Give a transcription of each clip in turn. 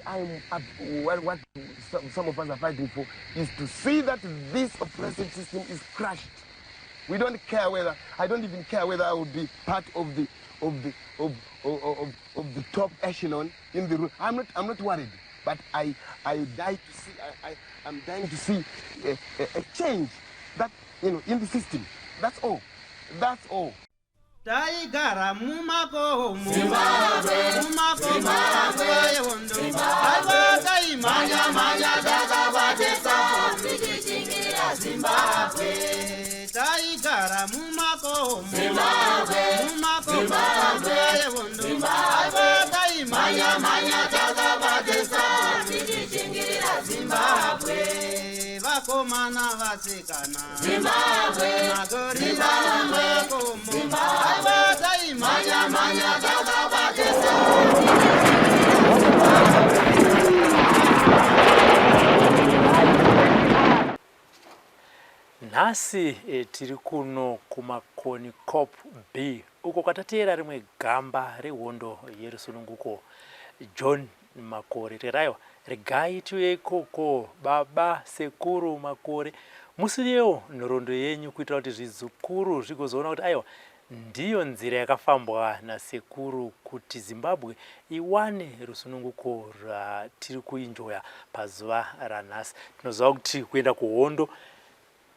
I'm up, what some of us are fighting for is to see that this oppressive system is crushed. We don't care whether, I don't even care whether I will be part of the of the of of, of, of the top echelon in the room. I'm not worried, but I die to see I'm dying to see a change that in the system. That's all. That's all. Taigara mumakomo, mumakomo nguva yehondo. Aiwa, taimhanya mhanya takabatesa tichishingirira Zimbabwe. Taigara mumakomo, mumakomo nguva yehondo. Aiwa, taimhanya mhanya takabatesa tichishingirira Zimbabwe. Vakomana, vasikana, Zimbabwe. Magorira mumakomo. Aiwa, taimhanya mhanya takabatesa. Nhasi tiri kuno kuMakoni Kop B, uko kwatateera rimwe gamba rehondo yerusununguko, John Makore. Tikati regai tiuye ikoko, baba sekuru Makore, musiyewo nhoroondo yenyu kuitira kuti zvizukuru zvigozoona kuti aiwa, ndiyo nzira yakafambwa nasekuru kuti Zimbabwe iwane rusununguko rwatiri kuenjoya pazuva ranhasi. Tinoziva kuti kuenda kuhondo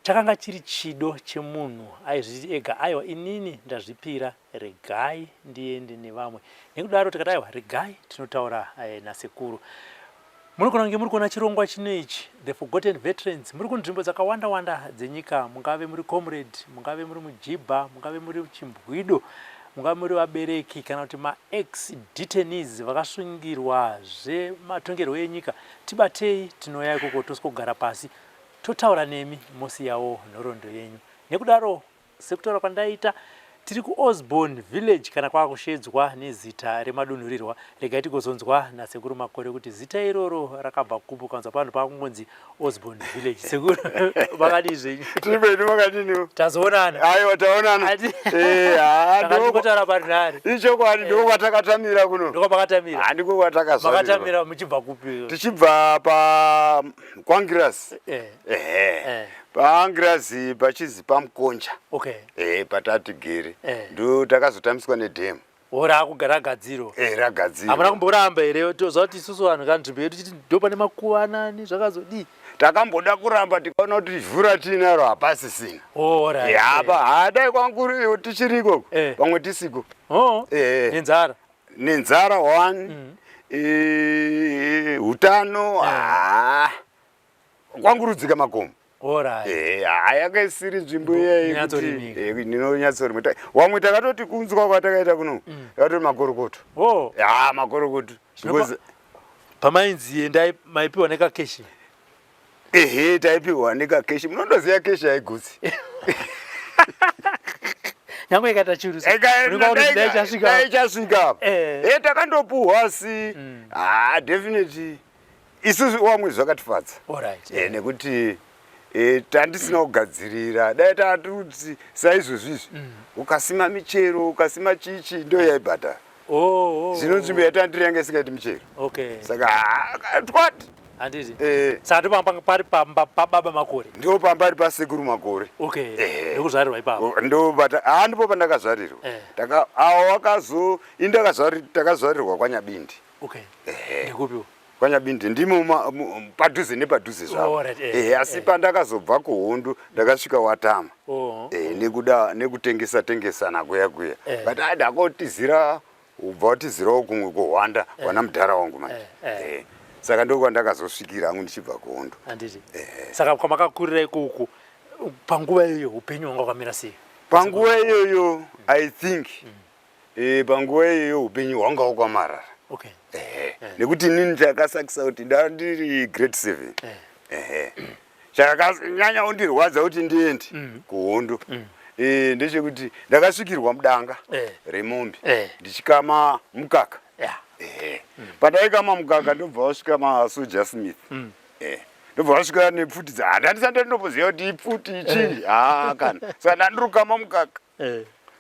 chakanga chiri chido chemunhu aizviti ega, "Aiwa, inini ndazvipira, regai ndiende nevamwe." Nekudaro tikati aiwa, regai tinotaura nasekuru. Munogona kunge muri kuona chirongwa chino ichi, The Forgotten Veterans, muri kunzvimbo dzakawanda wanda dzenyika. Mungave muri comrade, mungave muri mujibha, mungave muri chimbwido, mungave muri vabereki kana kuti maex detainees vakasungirwa zvematongerwo enyika, tibatei, tinoya ikoko, toswogara pasi, totaura nemi, mosiyawo nhoroondo yenyu. Nekudaro, sekutaura kwandaita, tiri kuOsborn Village, kana kwakushedzwa nezita remadunhurirwa. Regai tigozonzwa nasekuru Makore kuti zita iroro rakabva kupi. Ukanzwa panhu pakungonzi Osborn Village. Sekuru, makadii zvenyu? Tiripedu, makadiniwo? Tazoonana. Aiwa, taonana. Takatikotaura parunhare. Ichokwadi, ndiko kwatakatamira kuno. Ndiko makatamira? Handiko kwatakazvarirwa. Makatamira muchibva kupi? Tichibva pa kwangirasi. Ehe, paangirasi pachizi pamukonja. Ehe, patatigere. Ndo takazotamiswa nedhemu. Rakugara gadziro. Ragadzirwa. Hamuna kumboramba here? Toziva kuti isusu vanhu kanzvimbo yedu chiti ndo pane makuva anani, zvakazodii? Takamboda kuramba, tikaona kuti ivhu ratiinaro hapasisina. Apa hadai kwanguri tichiri ikoko, pamwe tisiko. Nenzara. Nenzara one, utano kwangurudzika makomo. Yanga isiri nzvimbo Inonyatsorimika. Inonyatsorimika. Wamwe takatoti kunzwa kwatakaita kuno, takatoti makorokoto. Ya, makorokoto, because Pamainzi endai, maipiwa nekakeshi? Ehe, taipiwa nekakeshi. Munondoziva keshi haigutsi. Nyange ikaita churu. Dai chasvika. E, takandopuhwa, asi ha, definitely isusu wamwe zvakatifadza. Nekuti tandisina kugadzirira. Dai tatuti saizvozvizvi, ukasima michero, ukasima chichi, ndo yaibhadhara. Zvino nzvimbo yatandiri yanga isingaiti michero. Saka twati. Handiti? Saka ndopanga pari pamba pababa Makore? Ndo pamba ari pasekuru Makore. Okay, ndokuzvarirwa ipapo? Ndo ha, ndipo pandakazvarirwa. Taka awo wakazo ini takazvarirwa kwaNyabindi. Okay, ndikupiwo? KwaNyabindi, ndimo padhuze nepadhuze zvavo. Asi pandakazobva kuhondo ndakasvika watama. Nekuda nekutengesa tengesana kuya kuya. But ndakotizira, ubva watizirawo kumwe kuhwanda kwana mudhara wangu manje. Saka ndokwandakazosvikira hangu ndichibva kuhondo. Handiti? Saka kwamakakurira ikoko panguva iyoyo, upenyu hwanga hwakamira sei? Panguva iyoyo, I think panguva iyoyo upenyu hwanga hwakamarara. Ehe, nekuti inini chakasakisa kuti ndandiri grade 7. Ehe, chakanyanya kundirwadza kuti ndiende kuhondo ndechekuti ndakasvikirwa mudanga remombe ndichikama mukaka. Ehe, pandaikama mukaka, ndobva wasvika masoja Smith. Ndobva vasvika nepfuti dza handandisati ndindomboziva kuti ipfuti ichii. Ha, kana saka ndandirukama mukaka.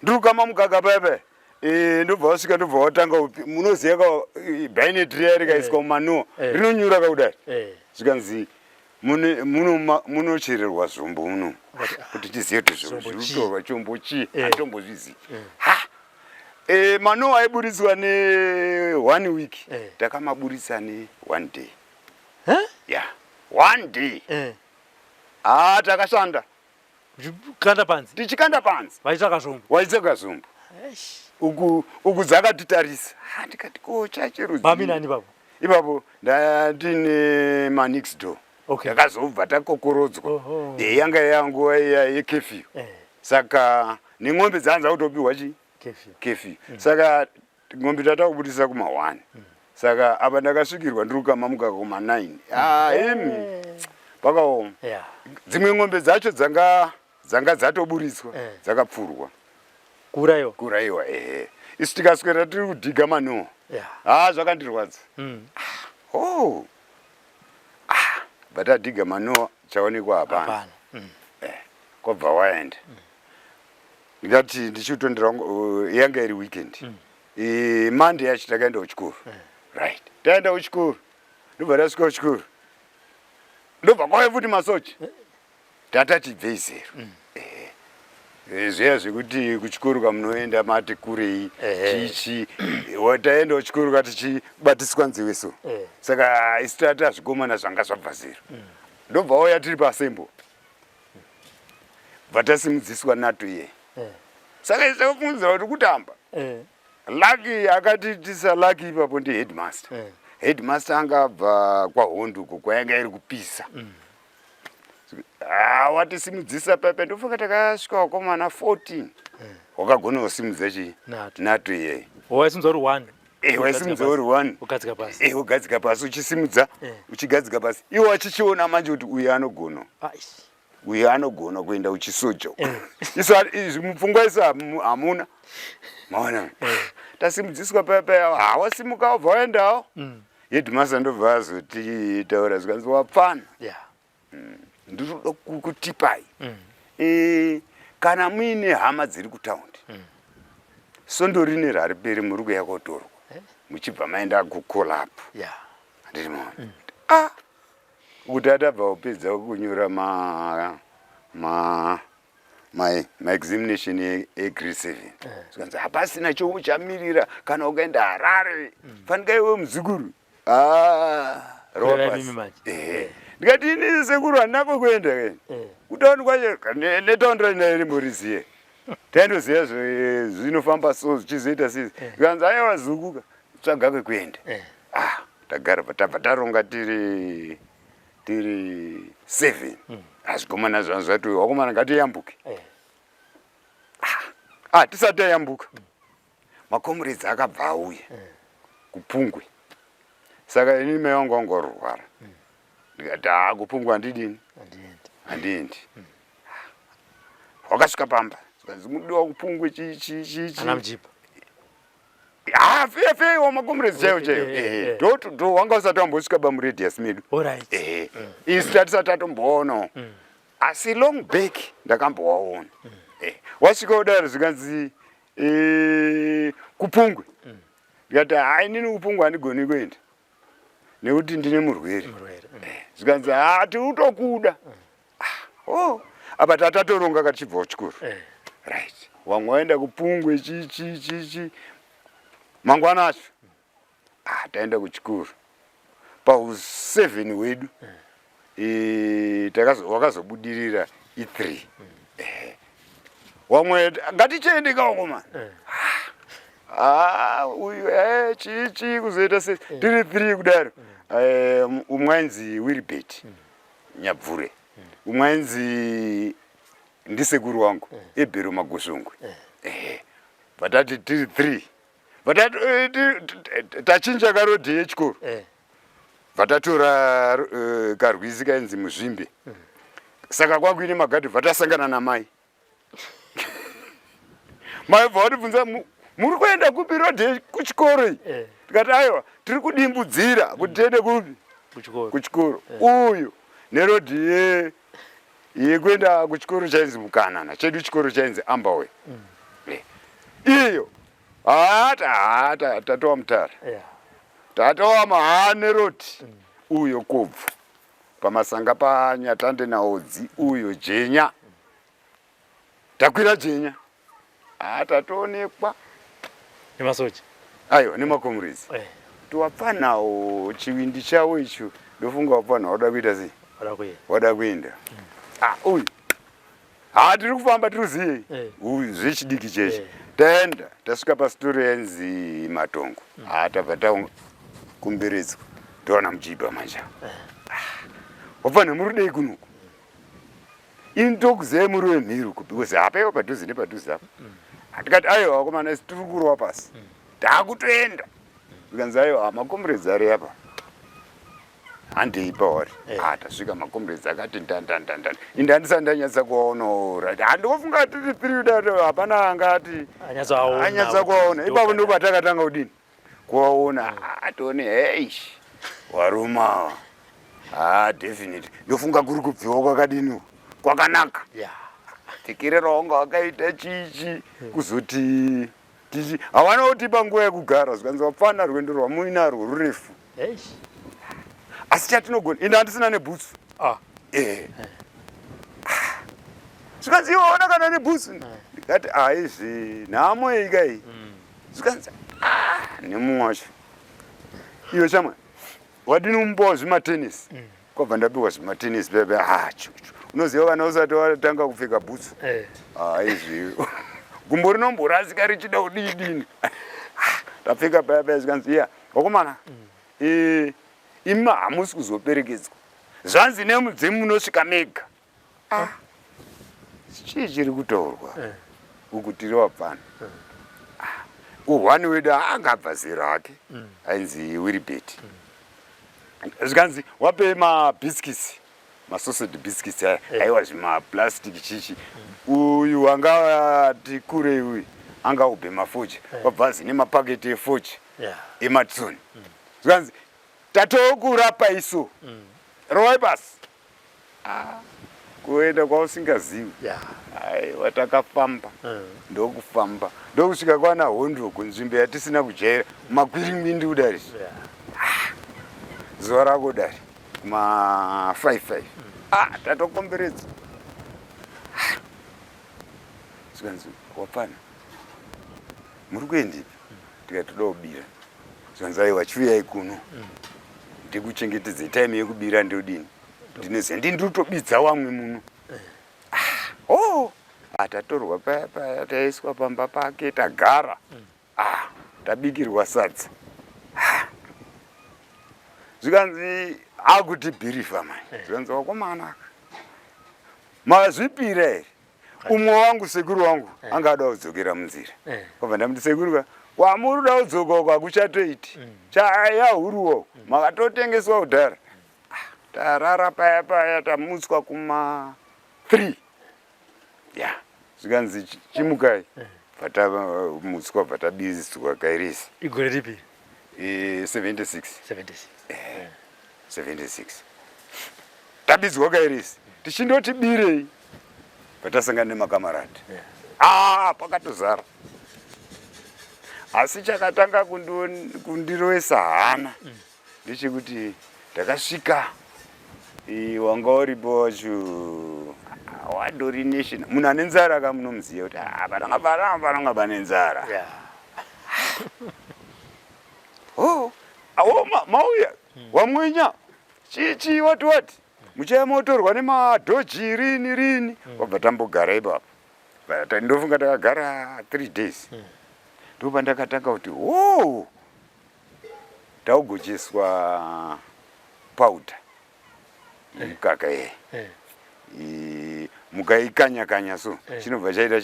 Ndirukama mukaka paya paya. Eh, ndobva wasvika ndobva watanga upi munoziva ka eh, bainet riya rikaiswa eh. mumanuwa eh. rinonyura kakudai eh. zvikanzi munochererwa zvombo muno kuti tizive kuti zviritorwa chombo chii hatombozvizivi ha eh, manuwa aiburitswa ne one week takamaburitsa ne one day ya one day ha takashanda Kanda panzi. Tichikanda panzi. Vaitsvaka zvombo. Vaitsvaka zvombo. Uku uku dzakatitarisa. Ha ndikati ko chacherudzi. Bami nani babo? Ipapo ndandine ma next door. Okay. Takazobva takokorodzwa. Oh, oh. Eh yanga yanguva iya yecurfew. Eh. Saka neng'ombe dzaanza kutopiwa chi? Curfew. Curfew. Mm. Saka ng'ombe tatakubudisa kuma 1. Mm. Saka apa ndakasvikirwa ndiri kukama mukaka kuma 9. Mm. Ah imi. Eh. Pakaoma. Yeah. Dzimwe ng'ombe dzacho dzanga dzanga dzatoburitswa eh. dzakapfurwa. Kuurayiwa. Kuurayiwa ehe. Isu tikaswera tiri kudhiga manoo. Yeah. Ah zvakandirwadza. Mm. Ah, oh. Ah, but adhiga manoo chaonekwa hapana. Hapana. Mm. Eh, kwabva waenda. Mm. Ndikati ndichitondera uh, yanga iri weekend. Mm. E, Monday yacho takaenda kuchikoro. Mm. Right. Taenda kuchikoro. Ndobva tasvika kuchikoro. Ndobva kwauya futi masoja. Mm. Tatati ibvei zero. Mm. Eh. eh zviya zvekuti kuchikoro kamunoenda mati kurei chichi taenda kuchikoro katichibatiswa nziwe so eh. saka isu tata zvikomana zvanga zvabva zero mm. ndobva wauya tiri pasembo bva tasimudziswa nato iye eh. saka isu takafungidzira kuti kutamba eh. Lucky akatiitisa lucky ipapo ndi headmaster eh. Headmaster anga abva kwahondo uko kwayanga iri kupisa mm. Ah, watisimudzisa pepe ndofunga takasvika wakomana 14 eh. Wakagona kusimudza chii nato iyeye waisimudza uri one eh, waisimudza uri one ugadzika pasi eh, ugadzika pasi uchisimudza uchigadzika pasi iwo wachichiona manje kuti uyu anogona uyu anogona kuenda uchisoja eh. isu izvi mupfungwa isu hamuna maona eh. tasimudziswa paya paya hawasimuka wabva waendawo mm. headmaster ndobva azotitaura zvikanzi wapfana mm. ndinoda kutipai mm. e, kana muine hama dziri kutaundi mm. sondo rine rariperi muri kuya kotorwa eh? muchibva maenda kukolap yeah. handiri maona mm. ah kuti atabva kupedza kunyora ma ma ma ma examination e grade 7 eh. zvikanzi hapasina chouchamirira kana ukaenda Harare mm. fanika iwe muzukuru ah rova pasi eh ndikati ini sekuru handina kwekuenda ke eh. kutauni kwacho netauni racho rimboriziye taindoziva zvinofamba so zvichizoita sei zvikanzi aiwa zukuka tsvaga kwekuenda ah tagara tabva taronga tiri tiri seven mm. azvikomana zvangu zvati wakomana ngatiyambuke eh. ah, ah tisati tayambuka mm. Makomuredzi akabva auya eh. Kupungwe saka ini mai wangu wangu warurwara mm. Ndikati haa kupungwe handidini handiendi mm. Wakasvika pamba zvikanzi mudiwa kupungwe chii chii chii chii Ah, feya feya wamakomrades chaiwo chaiwo Eh, eh, eh. do do wanga usati wambosvika pamuradius medu Alright. ehe isu tatisati tatomboona asi long back ndakambowaona Eh, wasvika kudaro zvikanzi eh, kupungwe ndikati hai inini kupungwe handigoni kuenda nekuti ndine murwere Murwere. Eh, zvikanzi ha tiri kutokuda Ah, oh apa tatatoronga katichibva kuchikoro Eh. Right vamwe vaenda kupungwe chi chi chi chi mangwana acho ah, taenda kuchikoro pau7 hwedu eh, wakazobudirira i3 eh. Wamwe ngatichiende kawakomana Eh. Ah, uyu eh, chii chii kuzoita se tiri 3 kudaro eh, umwe ainzi Wilbert Nyabvure umwe ainzi ndisekuru wangu Ebhero Magosongwe eh, vatati tiri 3 vatati eh, tachinja karodhi yechikoro Eh. Vatatora karwizi kainzi Muzvimbe saka kwakuine magadhi vatasangana namai mai bva vatibvunza muri kuenda kupi rodhi kuchikoro iyi Eh. Tikati aiwa tiri kudimbudzira kuti tiende kupi Kuchikoro. Kuchikoro uyu nerodhi ye yekuenda kuchikoro chainzi Mukanana chedu chikoro chainzi Ambawe Mm. Eh. Iyo Haa haa tatowa mutara. Yeah. Tatowa mahaneroti. Uyo kobvu. Pamasanga paNyatande naOdzi uyo Jenya. Takwira Jenya. Haa tatoonekwa. Nemasoja. Aiwa nemakomrades. Eh. Towapfanawo chiwindi chawo icho ndofunga wapfana wada kuita sei? Wada kuenda. Wada kuenda. Ah uyu. Haa tiri kufamba tiri kuziyei. Eh. Uyu zvechidiki chechi. Eh. Taenda tasvika pasitoro yainzi Matongo. Haa tabva takumberedzwa. Toona mujibha manje. Eh. Wapfana muri kudei kunoku? Ini tokuziyai muri wemhiri uku because hapaiwa padhuze nepadhuze apa. Tikati aiwa vakomana isu tiri kurova pasi. Takutoenda. Zvikanzi aiwa makomrades ari apa. Handei pauri. Eh. Ah tasvika makomrades akati ndandandanda. Ini handisati ndanyatsa kuwaonawo right. Handikufunga tiri tiri daro hapana angati Anyatsoaona. anyatsa kuwaona. Ipapo ndipo patakatanga kudini? Kuwaona. Ah tione hey. Varume ava. Ah definitely. Ndofunga kuri kubviwa kwakadini uku? Kwakanaka. Yeah. Pfekere rawanga wakaita chichi kuzoti tichi havana kutipa nguva yekugara zvikanzi vapfana rwendo rwamuinarwo rurefu Eish. asi chatinogona ende handisina nebhutsu Ah. eh zvikanzi iwe waona kana nebhutsu ndikati aizvi nhamo ika iyi zvikanzi ah nemumwe wacho iwe shamwa wadini umupawo zvimatenisi kwabva ndapiwa zvimatenisi pepe ah chuchu unoziva kana usati watanga kupfeka bhutsu Eh. aizvi gumbo rinomborasika richida kudii dini tapfeka paya paya zvikanzi iya vakomana eh, imi hamusi kuzoperekedzwa zvanzi nemudzimu munosvika mega Ah, chii chiri kutaurwa Eh. uku tiri vapfana Ah, uhwani wedu angabva zera ake ainzi wiribeti zvikanzi wapei mabhisikisi masausage biscuits aya Eh. aiwa zvimaplastic chichi uyu wanga ati kurei uyu anga ubhema foji wabva azi nemapaketi efoji Yeah. ematsuni zvikanzi tatokurapa isu rovai pasi Ah, kuenda kwausingazivi Yeah. aiwa takafamba Mm. ndokufamba ndokusvika kwana hondo kunzvimbo yatisina kujaira makwirimwindi kudari Yeah. zuva rako dari kuma 55 ah tatokomberedzwa zvikanzi wapfana muri kuendepi tikati toda kubira zvikanzi aiwa chiuyai kuno ndikuchengetedze time yekubira ndodini ndinoziva ndi ndiri wamwe muno Ah, oh ah, tatorwa paya paya taiswa pamba pake tagara ah, tabikirwa sadza zvikanzi akutibhirifa mani zvikanzi wakomana mazvipira here umwe wangu sekuru wangu anga ada kudzokera munzira Eh. kwabva ndamuti sekuru ka kwamuri kuda kudzoka uko hakuchatoiti chayahuruwo makatotengeswa kudhara Ah, tarara paya paya tamutswa kuma 3 ya zvikanzi chimukai bva tamutswa bva tabizwa kairisi Igore ripi? 76 76. 76 tabidzwa kairisi tichindoti birei patasangana nemakamaradi Yeah. ah pakatozara asi chakatanga kundirovesa hana ndechekuti ndakasvika wanga uripo wacho ah, wadori nation munhu ane nzara kamunomuziva kuti ah, pananga pananga pananga pane nzara Yeah. Oh, awo mauya wamwinya chichi wati wati muchaya motorwa nemadhoji rini rini wabva tambogara ipapo ndofunga takagara 3 days ndopandakatanga kuti o taugocheswa powder mukaka iye Eh. mukaikanya kanya so Eh. chinobva chaita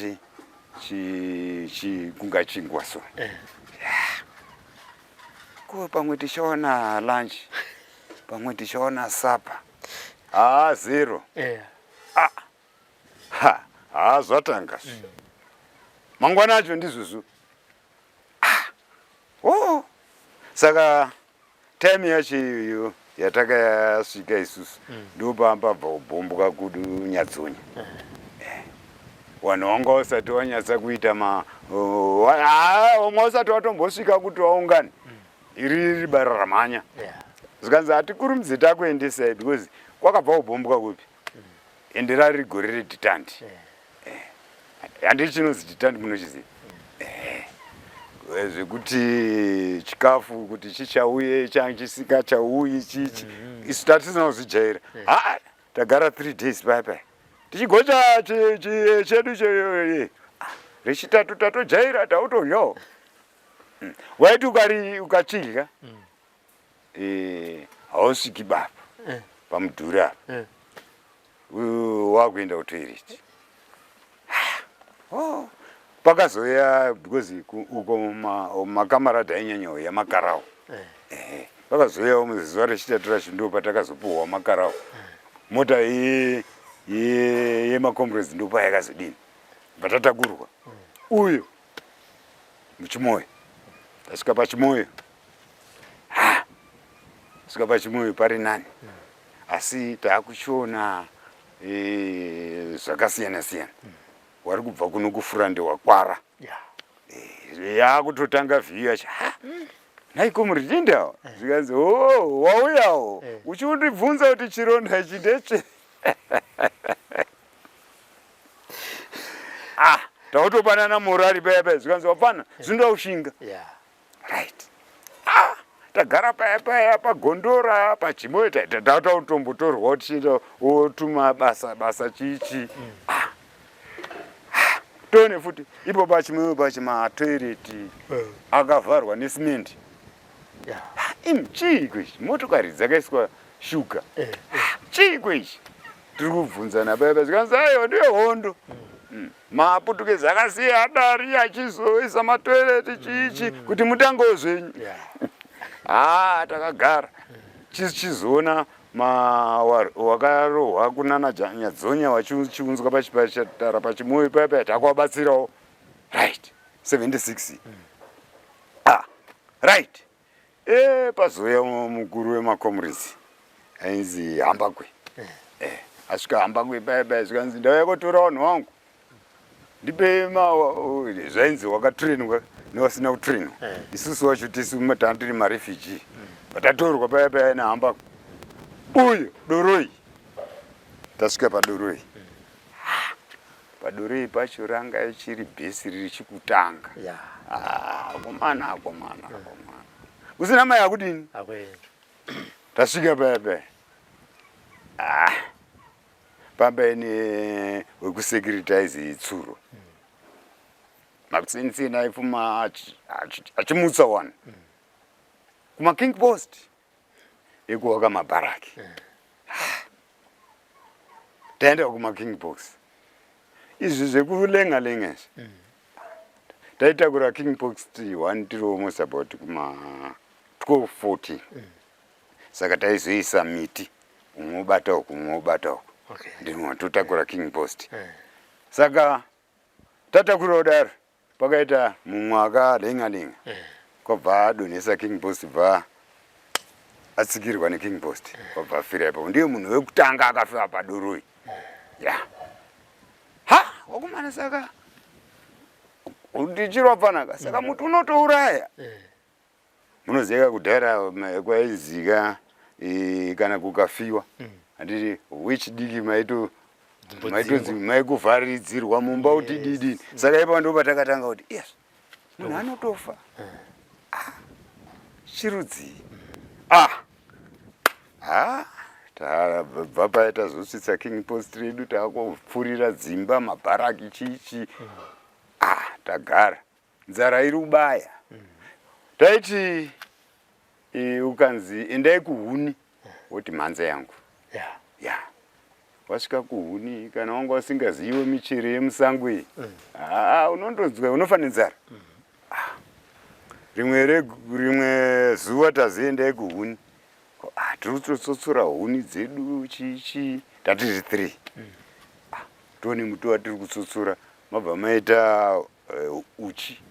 kunga chingwa so Eh. ko pamwe tichaona lunch pamwe tichaona supper haa zero Eh. ha haa zvatanga mangwana acho ndizvozvo Ah, oh saka time yacho iyoyo yatakasvika isusu ndopambabva kubhomboka kudu nyatsonya. Vanhu wanga usati wanyatsa kuita ma wamwe usati watombosvika kuti waungane. Iri riri bara ramhanya. Zvikanzi hatikurumidze takuendesai because kwakabva kubhombwa kupi? Ende rari gore redhitandi. Handiti chinonzi dhitandi munochiziva? Zvekuti chikafu kuti chichauye chisingachauyi chichi. Isu tatisina kuzvijaira. Ha tagara 3 days paya paya. Tichigocha chedu rechitatu tatojaira tautodyawo. Waiti ukachidya hausviki baba pamudhuri apa. Wakuenda kutoilet. Oh, pakazouya because uko makamarad ainyanya uya makarawo. Pakazouyawo muzuva rechitatu racho ndo patakazopuhwa makarawo. Mota yemacomrades ndo payakazodini patatakurwa uyo muchimoyo. Tasvika pachimoyo, ha svika pachimoyo pari nani, asi taakuchiona zvakasiyana siyana. Wari kubva kuno kufurande wakwara yakutotanga vhiyu yacho. Nhai komuridinda zvikanzi o wauyawo uchiundibvunza kuti chironda ichi ndeche. Ah, tautopanana morari paya paya zvikanzi wapfana zvinoda kushinga. Right. Ah, tagara paya paya pagondora pachimoyo tautombotorwa tichienda otuma basa basa chichi. Ah, tone futi ipo pachimoyo pachi matoireti akavharwa nesimendi. Imi chiiko ichi? Motokari dzakaiswa shuga. Chiiko ichi? Tiri kubvunzana paya paya zvikanzi aiwa ndiyo hondo. Maputukezi akasiya adari achizoisa matoireti chichi kuti mutangewo zvenyu. Ah, takagara chizoona wakarohwa kunana Nyadzonya wachiunzwa pachipatara pachimoyo paya paya takuvabatsirawo. Right, 76. Ah, right. Pazouya mukuru wemacomrades ainzi Hambakwe. Asvika Hambakwe paya paya zvikanzi ndauya kotora vanhu vangu. Ndipe zvainzi wakatrainwa newasina kutrainwa. Isusu wacho tisu tanga tiri marefugee. Patatorwa paya paya naHambakwe. Uyu Doroi. Tasvika paDoroi. PaDoroi pacho ranga ichiri bhesi riri chikutanga. Akomana akomana akomana. Usina mai akudini? Tasvika paya paya. Ah. Pamba ine wekusecuritize tsuro. Makusenitseni aifuma achimutsa wani. Kuma King Post ekuwaka mabharaki. Taenda kuma King Box. Izvi zvekulenga lenga izvi. Taitakura King Box T1 tiri almost about kuma 12 14. Saka taizoisa miti umwe obata uku umwe obata uku. Ndimwe totakura King Post. Saka tatakura kudaro pakaita mumwe akalenga lenga kwabva adonhesa King Post bva atsikirwa neKing Post kwabva afira ipapo. Ndiye munhu wekutanga akafira padoroi. Ya. Ha, wakumana saka ndichirwa panaka saka muti unotouraya. Munoziva kudhara kwaizika kana kukafiwa handiti wechidiki maito maitozi maikuvharidzirwa mumba kuti didi. Saka ipapo ndipo patakatanga kuti yes munhu anotofa. Ah, chirudzii? Ah, ha tabva paya tazosvitsa King Post redu takupfurira dzimba mabharaki chichi. Ah, tagara nzara iri kubaya. Taiti ukanzi endai kuhuni woti mhanza yangu. Ya. Wasvika kuhuni kana wanga usingaziwe michero yemusango iyi. Ah, unondonzwa unofa nenzara. Ah. Rimwe zuva taziendai kuhuni. Ah, tiri kutotsotsora huni dzedu chichi tatiri 3. Ah, tione muti watiri kutsotsora mabva maita uchi.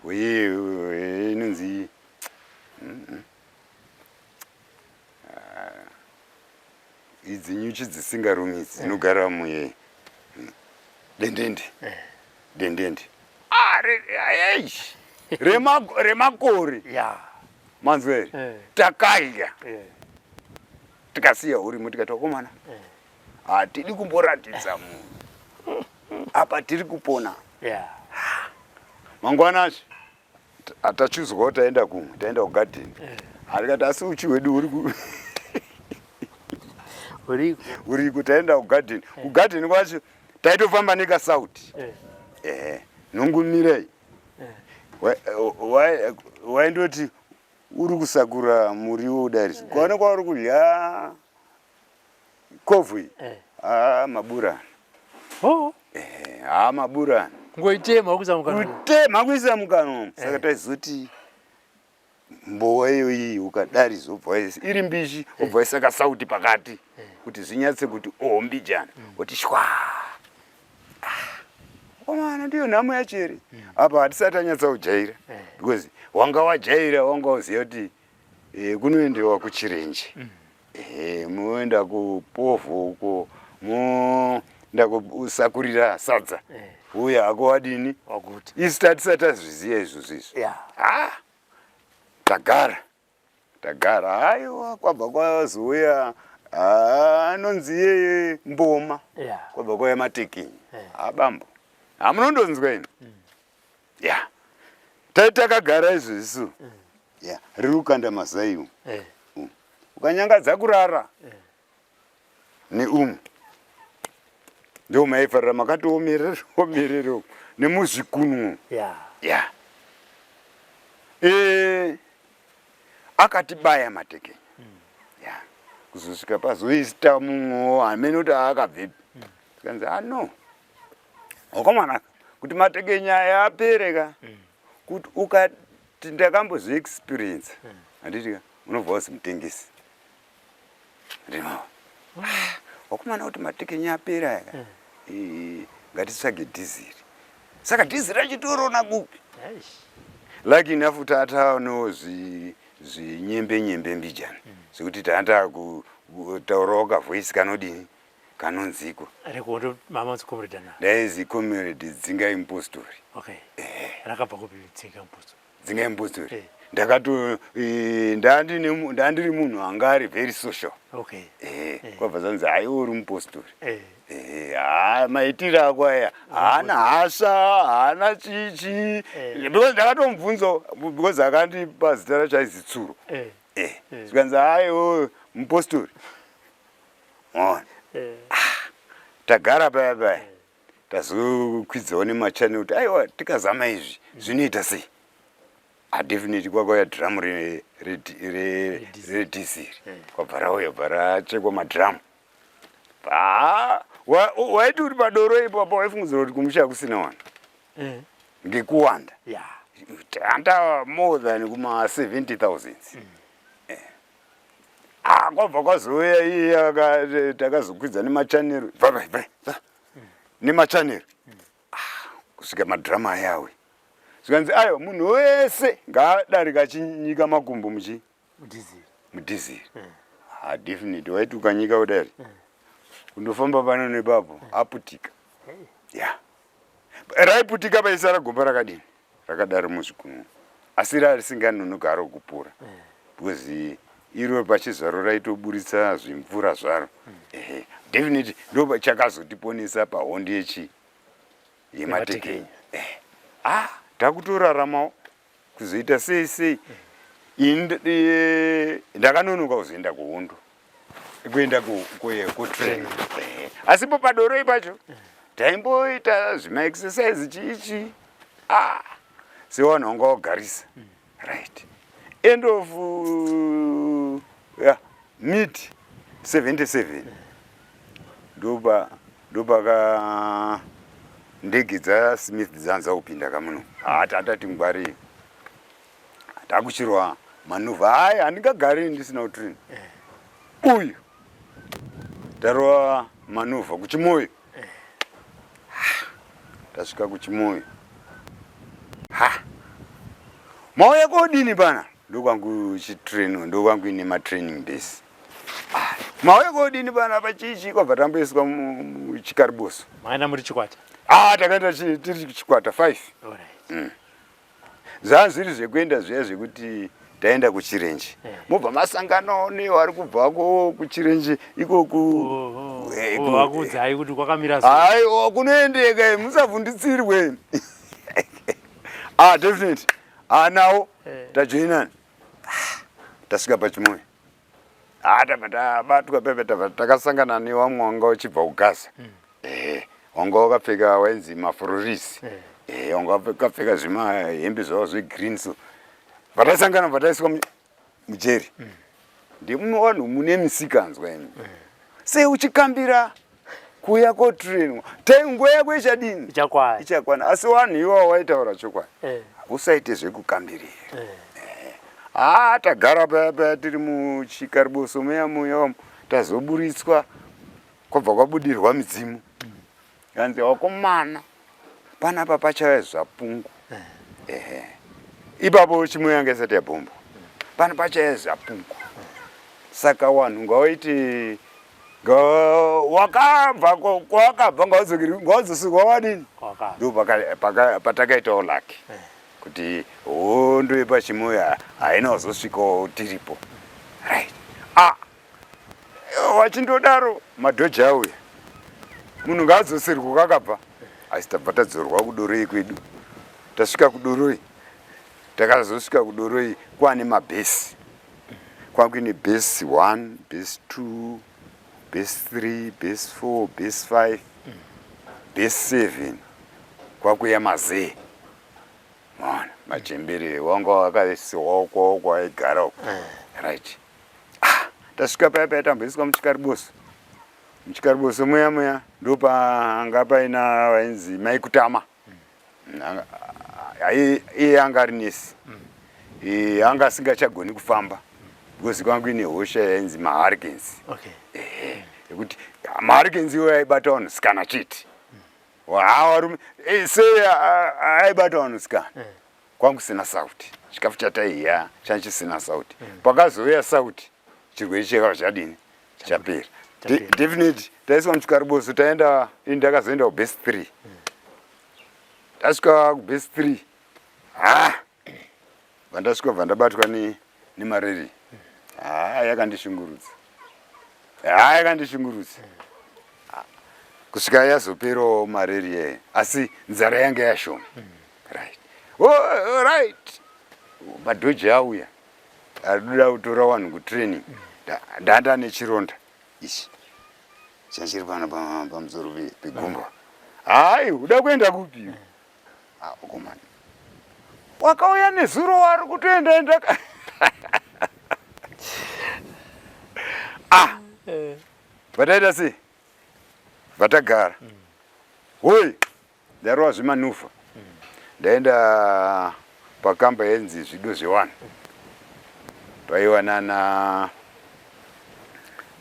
Uye inonzi idzi nyuchi dzisingarumi idzi dzinogara muye. Dendende. Dendende. Ah, eish. Remakore. Ya. Manzwa here? Eh. Takadya. Eh. Tikasiya hurimo tikati vakomana. Eh. Hatidi kumboratidza munhu. Apa tiri kupona. Ya. Mangwana acho tachuzwawo taenda kumwe, taenda kugadheni. Arikati asi uchi hwedu huri ku Uriko. Uriko taenda kugadheni. Kugadheni kwacho taitofamba nekasauti. Eh. Nongumirai. Waindoti uri kusakura muriwo udarisi. Kwaona kwauri kudya kovhu iyi. Ah, maburani. Oh. Ah, maburani. Kungoitema kuisa mukanwa. Kutema kuisa mukanwa. Saka taizoti mbowa iyoyi ukadari wobva waisa iri mbishi wobva waisa kasauti pakati kuti zvinyatse kuti ohombijana woti shwa. Komana ndiyo nhamo yacho here? Apa hatisati tanyatsa kujaira because wanga wajaira wanga uziva kuti kunoendewa kuchirenje. Munoenda kupovho uko moenda kusakurira sadza. Uya hako wadini? Waguta. Isu tatisati tazviziva izvozvo izvi. Ya. Ah, tagara. Tagara. Haiwa kwabva kwazouya anonzi iyeye mboma. Ya. Kwabva kwauya matekinyi. Abambo. Hamunondonzwa imi? Ya. Tai takagara izvo isu. Ya, riri kukanda mazai umu. Ukanyangadza kurara. Neumu. Ndo maifarira makatiomerera omerera umu. Nemuzvikunwe. Ya. Ya. Akatibaya matekenyi. Ya. Kuzosvika pazoista mumwewo hamene kuti aakabvepi. Tikanzi ah no. Wakomana kuti matekenyi aya apere ka. Kuti ukati ndakambozo experience. Handiti ka unobva wazi mutengesi. Ndima. Wakomana kuti matekenyi apera aya ka. Ngatitsvage dhiziri. Saka dhiziri rachitorona kupi? Eish. Lucky enough tataonewo zvinyembe nyembe mbijana zvekuti tata kutaurawo kavoice kanodini kanonzikwa. Rekundo mama comrade ana. Ndaizi comrade Dzingai Mupostori. Okay. Rakabva kupi Dzingai Mupostori? Dzingai Mupostori. Eh. Ndandine ndandiri munhu anga ari very social. Okay. Kwabva zvanzi haiwa uri mupostori. Eh. Ha, maitiro ako aya haana hasha haana chichi because ndakatomubvunzawo because akandipa zita racho aizi Tsuro. Eh. Zvikanzi haiwo mupostori. Ona. Tagara paya paya tazokwidzawo nemachannel kuti aiwa tikazama izvi zvinoita sei. Definitely kwakauya dhiramu redhiziri kwabva rauya bva rachekwa madhiramu. Waiti uri padoro ipapo waifungidzira kuti kumusha kusina vanhu ngekuwanda. Ya. Tanda more than kuma 70,000. Ah, kwabva kwazouya iye takazokwidza nemachanero. Bva bva bva. Nemachanero. Kusvika madhirama aya auya. Zvikanzi aiwa munhu wese ngaadarika achinyika makumbo muchi Mudhiziri. Mudhiziri. Ah, definitely waiti ukanyika kudari. Kundofamba pano nepapo aputika. Ya. Raiputika paisara gomba rakadini? Rakadaro muzvikunwe. Asi rarisinganonoki haro kupura. Because iro pachizvaro raitoburitsa zvimvura zvaro. Ehe. Definitely ndo chakazotiponesa pahondo yechi yematekenya. Ah, takutoraramawo kuzoita sei sei. Ini ndakanonoka kuzoenda kuhondo. Kuenda kutrain. Asi po padoro ipacho taimboita zvima exercise chichi. Ah, sevanhu vanga vagarisa. Right. End of yeah, mid 77 ndopaka ndege dzaSmith dzanza kupinda kamuno. Ah, tatati ngwarei. Takuchirwa manuvha. Hayi, handingagari ndisina kutrain. Uyu tarova manuvha kuChimoyo. Tasvika kuChimoyo. Ha, mauya kodini pana? Ndokwangu chitrain, ndokwangu ine matraining base. Mauya kodini panapa chichi kwabva tamboiswa muchikariboso. Maenda muri chikwata? Ah, takaenda tiri chikwata 5. Alright. Zvanga zviri zvekuenda zviya zvekuti taenda kuchirenje. Mobva masanganawo nevari kubvako kuchirenje ikoku. Oh, oh. Vakuudzai kuti kwakamira sei? Aiwa kunoendeka musavhunditsirwe. Ah, definitely. Ah, nawo tajoinana. Ah, tasvika pachimoyo. Ah, tabva tabatwa pepe tabva takasangana newamwe wanga uchibva kugaza. Wanga wakapfeka wainzi mafurorisi. Wanga wakapfeka zvimahembe zvavo zvegreen so. Vatasangana bva taiswa mujeri. Ndimwe vanhu mune misikanzwa imi. Sei uchikambira kuuya kotrainwa? Nguva yako ichadini? Ichakwana. Ichakwana. Asi vanhu iwawo waitaura chokwadi. Usaite zvekukambirira. Ah, tagara paya paya tiri muchikariboso muya muya tazoburitswa kwabva kwabudirwa midzimu. Kanzi wakomana panapa pachauya zvapungu. Ehe. Ipapo chimwe yanga isati yabhomba. Pano pachauya zvapungu. Saka wanhu ngawaite wakabva kwawakabva ngawadzokere ngawadzoserwa wadini? Ndo patakaitawo lucky. Kuti hondo yepachimoyo haina kuzosvikawo tiripo. Right. Ah, wachindodaro madhoji auya. Munhu ngaadzoserwe kwakabva. Asi tabva tadzorwa kudoroi kwedu. Tasvika kudoroi. Takazosvika kudoroi kwane mabhesi. Kwakuine bhesi 1, bhesi 2, bhesi 3, bhesi 4, bhesi 5, bhesi 7. Kwakuya mazee. Maona machembere wanga wakaisiwa uko uko aigara uko. Right. Ah, tasvika paya paya tamboiswa muchikariboso. Muchikariboso muya muya ndopanga paina vainzi mai Kutama. Iye anga ari nesi. Anga asingachagoni kufamba because kwangu ine hosha yainzi mahurricanes. Okay. Yekuti mahurricanes iwo aibata vanhu sikana chete. Varume sei aibata vanhu sikana. Kwangu sina sauti. Chikafu chataiya changa chisina sauti. Pakazouya sauti chirwere chakabva chadini? Chapera. Definitely taiswa muchikariboso taenda ini ndakazoenda kubase 3. Tasvika kubase 3. Ah! Vandasvika bva ndabatwa nemareri. Ah, yakandishungurudza. Ah, yakandishungurudza. Kusvika yazoperawo mareri yayo. Asi nzara yanga yashoma. Right. Oh, right. Madhoji auya. Arikuda kutora vanhu kutraining. Ndanda nechironda ichi. Chachiri pano pamusoro pegumbo. Hayi, uda kuenda kupi? Ah, ukomana. Wakauya nezuro wari kutoenda enda. Ah. Vataita sei? Vatagara. Hoi, ndarova zvemanufa. Ndaenda pakamba yenzi zvido zvewanhu. Paiwa nana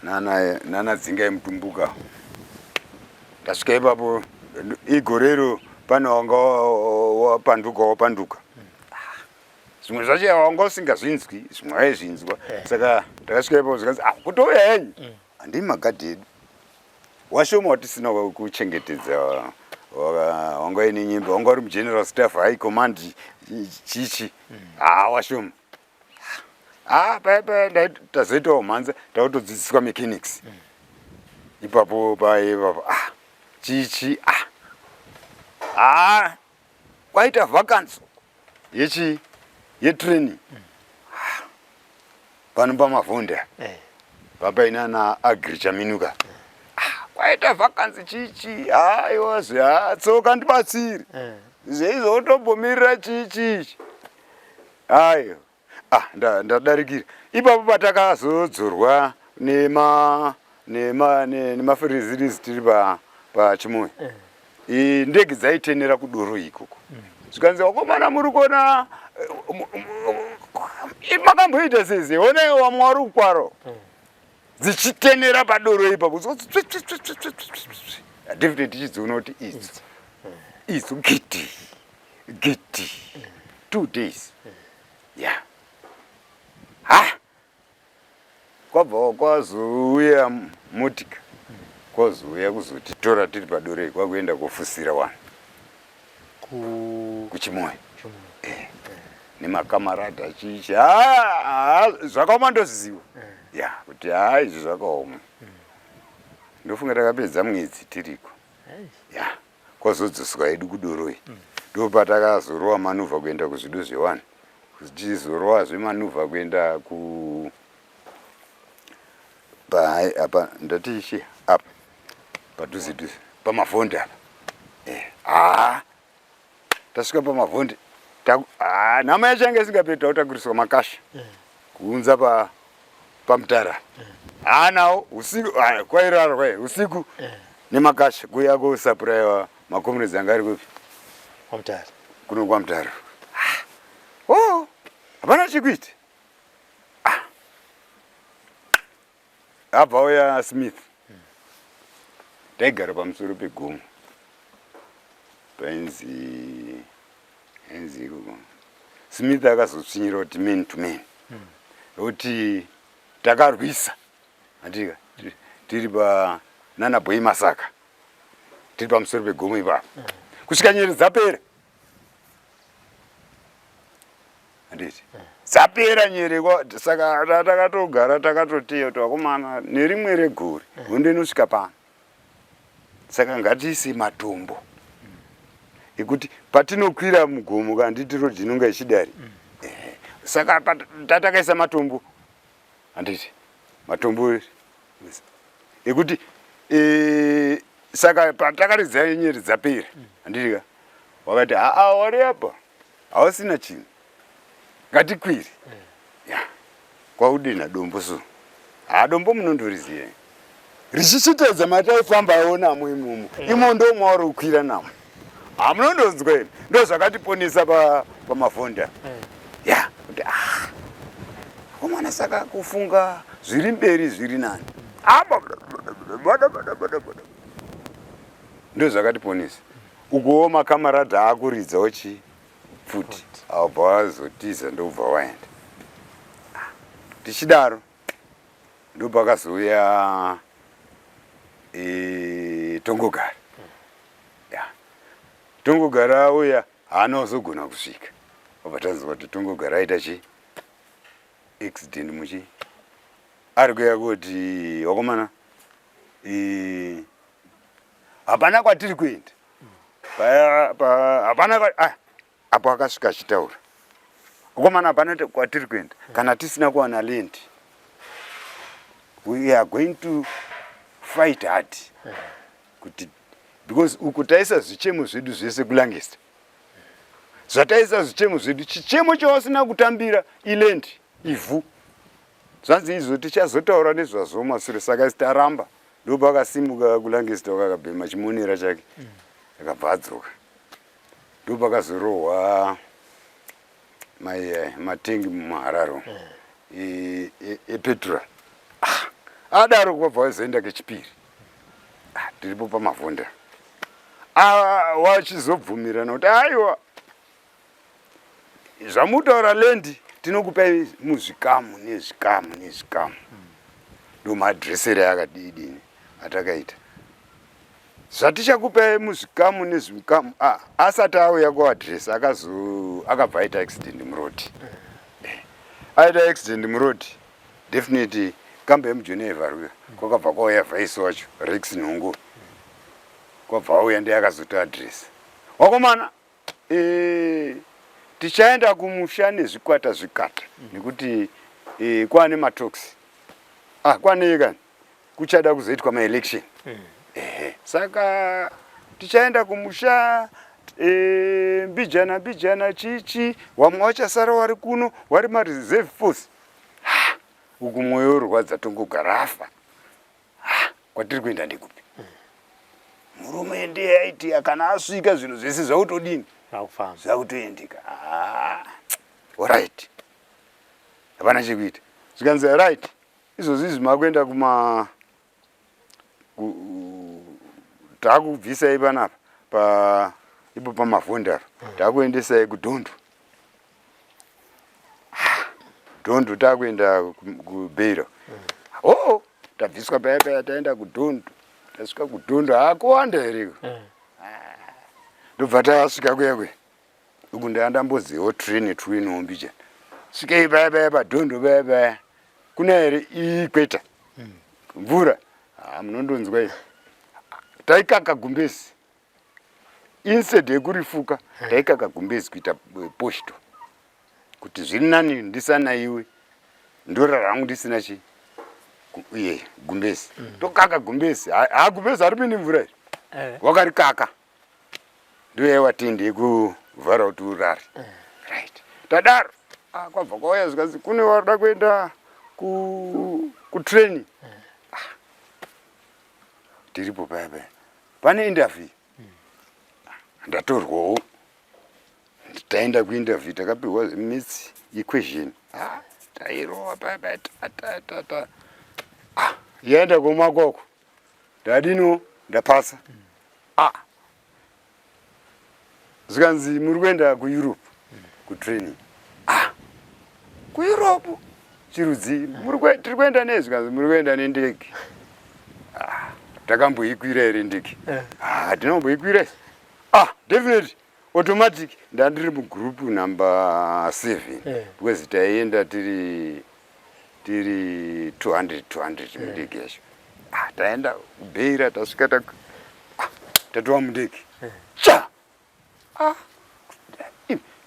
nana nana dzinga yemutumbuka. Ndasvika ipapo igorero pane wanga wapanduka wapanduka. Zvimwe zvacho wanga usingazvinzwi, zvimwe waizvinzwa. Saka ndakasvika ipapo zvikanzi ah kutouya henyu. Handii magadhi edu. Washoma watisina kuchengetedza wanga uine nyembe, wanga uri mugeneral staff high command chichi. Ah washoma. Ah paya paya tazoitawo mhanza takutodzidziswa mechanics. Ipapo paye ipapo ah chichi ah. Ah kwaita vacancy yechi yetraining. Pano pamavhonde papaina na agri chaminuka. Kwaita vacancy chichi aiwa zve tsoka ndibatsiri. Zveizvo utombomirira chichi. Ayo ah ndadarikira ipapo patakazodzorwa nema nema nemafirizirizi tiri pachimoyo. Ndege dzaitenera kudoro ikoko. Zvikanzi wakomana muri kuona makamboita sei honai vamwe vari kukwaro dzichitenera padoro ipapo definitely tichidziona kuti idzo idzo giti giti 2 days. Yeah. Ha! Kwabva kwazouya motika kwazouya kuzotitora tiri padorei kwakuenda kofusira vanhu kuchimoyo eh. Nemakamarada chichi zvakaoma ndozviziva eh. Ya kuti haa izvi zvakaoma. Ndofunga takapedza mwedzi tiriko ya kwazodzoswa hedu kudoroi. Ndopatakazorowa manuvha kuenda kuzvido zvevanhu, tichizorowazve manuvha kuenda ku apa ndati chi apa padhuze dhuze pamavhondi apa. Eh, haa tasvika pamavhondi, nhama yacho yanga isingaperi, tautakuriswa makasha kuunza pa pamutara. Haa nawo usiku kwairarwa kwai usiku nemakasha kuuya kosapuraiwa makomrades anga ari kupi? Kwamutare. Kuno kwamutare. Oh, hapana chekuita. Ah. Abva uya Smith. Taigara pamusoro pegomo painzi ainzi ikoko. Smith akazotsvinyira kuti man to man nokuti takarwisa andika tiri pa nana Boy Masaka tiri pamusoro pegomo ipapo kusvika nyere dzapera, handiti dzapera nyere. Saka takatogara takatoteya kuti vakomana, nerimwe regore hondo inosvika pano, saka ngatiise matombo ekuti patinokwira mugomo kanditi rodhi inonga ichidari. Saka tatakaisa matombo, handiti matombo ekuti saka patakaridza nyere dzapera, handiti ka wakati haa wari apa hausina chinhu, ngatikwire ya kwaudina dombo. So haa dombo munondoriziva richichitedza mataifambawo namo imomo imo ndo mauri kukwira namo hamunondonzwa imi. Ndo zvakatiponesa pamavhonda ya kuti ah komana, saka kufunga zviri mberi zviri nani. Ndo zvakatiponesa ukuwo makamaradha akuridzawo chi pfuti abva wazotiza ndobva waenda. Tichidaro ndopakazouya Tongogara ya Tongogara auya haana kuzogona kusvika, wabva tanzwa kuti Tongogara aita chi accident muchi ari kuya kuti wakomana hapana kwatiri kuenda hapana apo akasvika achitaura wakomana hapana kwatiri kuenda kana tisina kuwana land, we are going to fight hard kuti because uku taisa zvichemo zvedu zvese kuLancaster, zvataisa zvichemo zvedu, chichemo chawasina kutambira iland, ivhu. Zvanzi izvo tichazotaura nezvazvo masure, saka isi taramba. Ndopakasimuka kuLancaster wakakabhema chimonera chake akabva adzoka, ndopakazorohwa matengi mumahararo epetrol. Adaro kwabva wazoenda kechipiri. Tiripo pamavhonda wachizobvumirana kuti aiwa zvamutaura land tinokupai muzvikamu nezvikamu nezvikamu. Ndo maadreseri akadidini atakaita zvatichakupai muzvikamu nezvikamu. Asati auya kuadress akazo akabva aita accident muroad. Aita accident muroad, definitely kamba yemujoni yaivharwa, kwakabva kwauya vice wacho Rex Nhongo, kwabva auya ndiye akazotoadresa wakomana tichaenda kumusha nezvikwata zvikata nekuti kwane matalks kwane kani kuchada kuzoitwa maelection. Ehe, saka tichaenda kumusha mbijana mbijana chichi wamwe wachasara wari kuno wari mareserve force. Ha, uku mwoyo urwadza tongogara afa. Ha, kwatiri kuenda ndekupi? Murume ndiye aiti kana asvika zvinhu zvese zvakutodini? Zvakufamba. Zvakutoendeka. Alright, hapana chekuita. Zvikanzi right, izvozvi izvi makuenda kuma takubvisai panapa pa ipo pamavhondi apa, takuendesai kudhondo dhondo, takuenda kubeira. Oo, tabviswa paya paya taenda kudhundu. Tasvika kudhundu hakuwanda here? Ndobva tasvika kuya kuya. Uku ndandamboziwo train train ombija. Svikei paya paya padhundu paya paya. Kuna here ikweta. Mvura. Ah, munondonzwa izvi. Taikaka gumbezi. Instead yekurifuka taikaka gumbezi kuita poshto. Kuti zviri nani ndisanaiwe ndorara hangu ndisina chi iye gumbezi. Tokaka gumbezi. Ha gumbezi haripindi mvura iri. Wakarikaka. Ndoyaiwa tende yekuvhara kuti urare. Right. Tadaro. Ah, kwabva kwauya zvikanzi kune waroda kuenda ku kutraining. Ah. Tiripo paya paya. Pane interview. Ndatorwawo. Taenda kuinterview takapiwa maths equation. Ah, tairova paya paya ta ta ta ta. Ah, yaenda kumakoko. Ndadino ndapasa. Ah. Zvikanzi muri kuenda kuEurope kutraining. Ah. KuEurope chirudzi muri tiri kuenda nei zvikanzi muri kuenda nendege. Ah, takamboikwira here ndege? Ah, tinomboikwira. Ah, definitely automatic ndandiri mugroup number 7 because taienda tiri 200 200 mundege yacho. Ah, taenda kuBeira tasvika tatova mundege. Cha! Ah,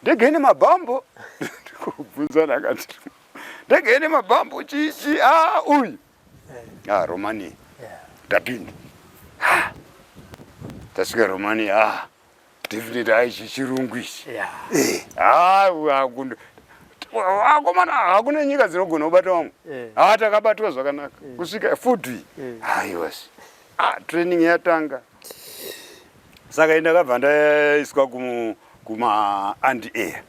ndege ine mabhambo. Kubvunzana akati ndege ine mabhambo chichi ah uyu. Ah, Romania. Tapinda. Ah, tasvika Romania. Ah, definitely aichi chirungu ichi. Ah, akomana hakuna nyika dzinogona kubata vamwe. Ah, takabatwa zvakanaka. Kusvika food iyi. Aiwa. Ah, training yatanga. Saka ndakabva ndaiswa kuma anti air.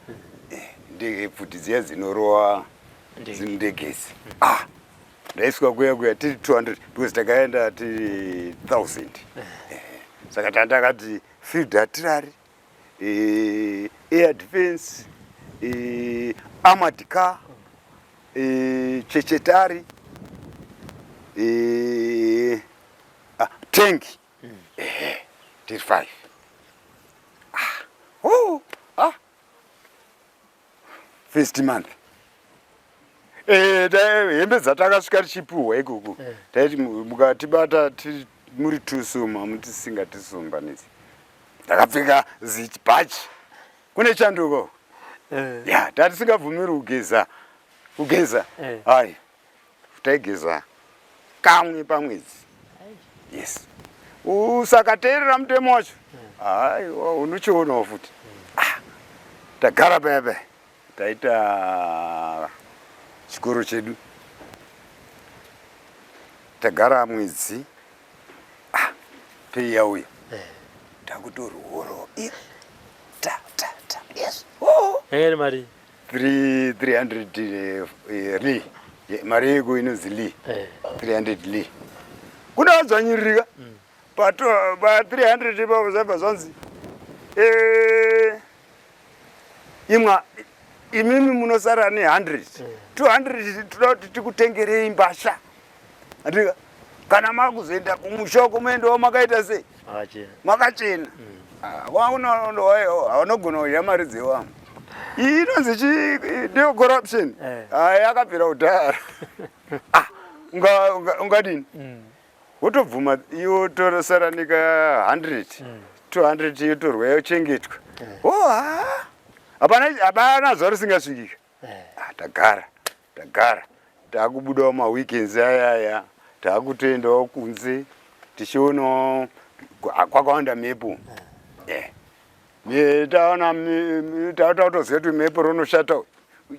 Ndege pfuti dziya dzinorova ndegezi. Ah, ndaiswa kuya kuya tiri 200 because takaenda tiri 1000. Saka tandakati field artillery, air defense, armored car, chechetari, tank. Tiri 5. Ah, oh, ah. First month. Hembe dzatakasvika tichipuhwa ikoko taiti mukatibata muri tusuma mutisingatisumbanidzi. Ndakapfeka zibhachi kune chanduko. Ya, tatisingabvumiri kugeza. Kugeza. Hai. Taigeza kamwe pamwedzi. Yes. Usakateerera mutemo wacho. Aiwa, unochionawo futi. Ah, tagara paya paya. Taita chikoro chedu. Tagara mwedzi. Ah, pei yauya. Takutorworo. Ta ta ta. Yes. Oh. Here mari. 300 li. Mari yeko inonzi li. 300 li. Kuna vadzvanyiririka. Pa 300 ipapo zvabva zvanzi imwa imimi munosara ne 100. 200 toda kuti tikutengerei mbasha. Andika kana makuzoenda kumusha uko muendawo makaita sei? Makachena. Haunogona kudya mari dzewamwe. Iyi inonzi chi ndiyo corruption. Ah, yakabvira kudhara. Ah, ungadini? Wotobvuma iwo torosara neka 100. 200 yotorwa yochengetwa. Oh, ha. Hapana zuva risingasvikika. Ah, tagara. Tagara. Takubudawo maweekends aya takutoendawo kunze tichionawo kwakawanda mhepo. Taona tatoziva kuti mhepo rinoshata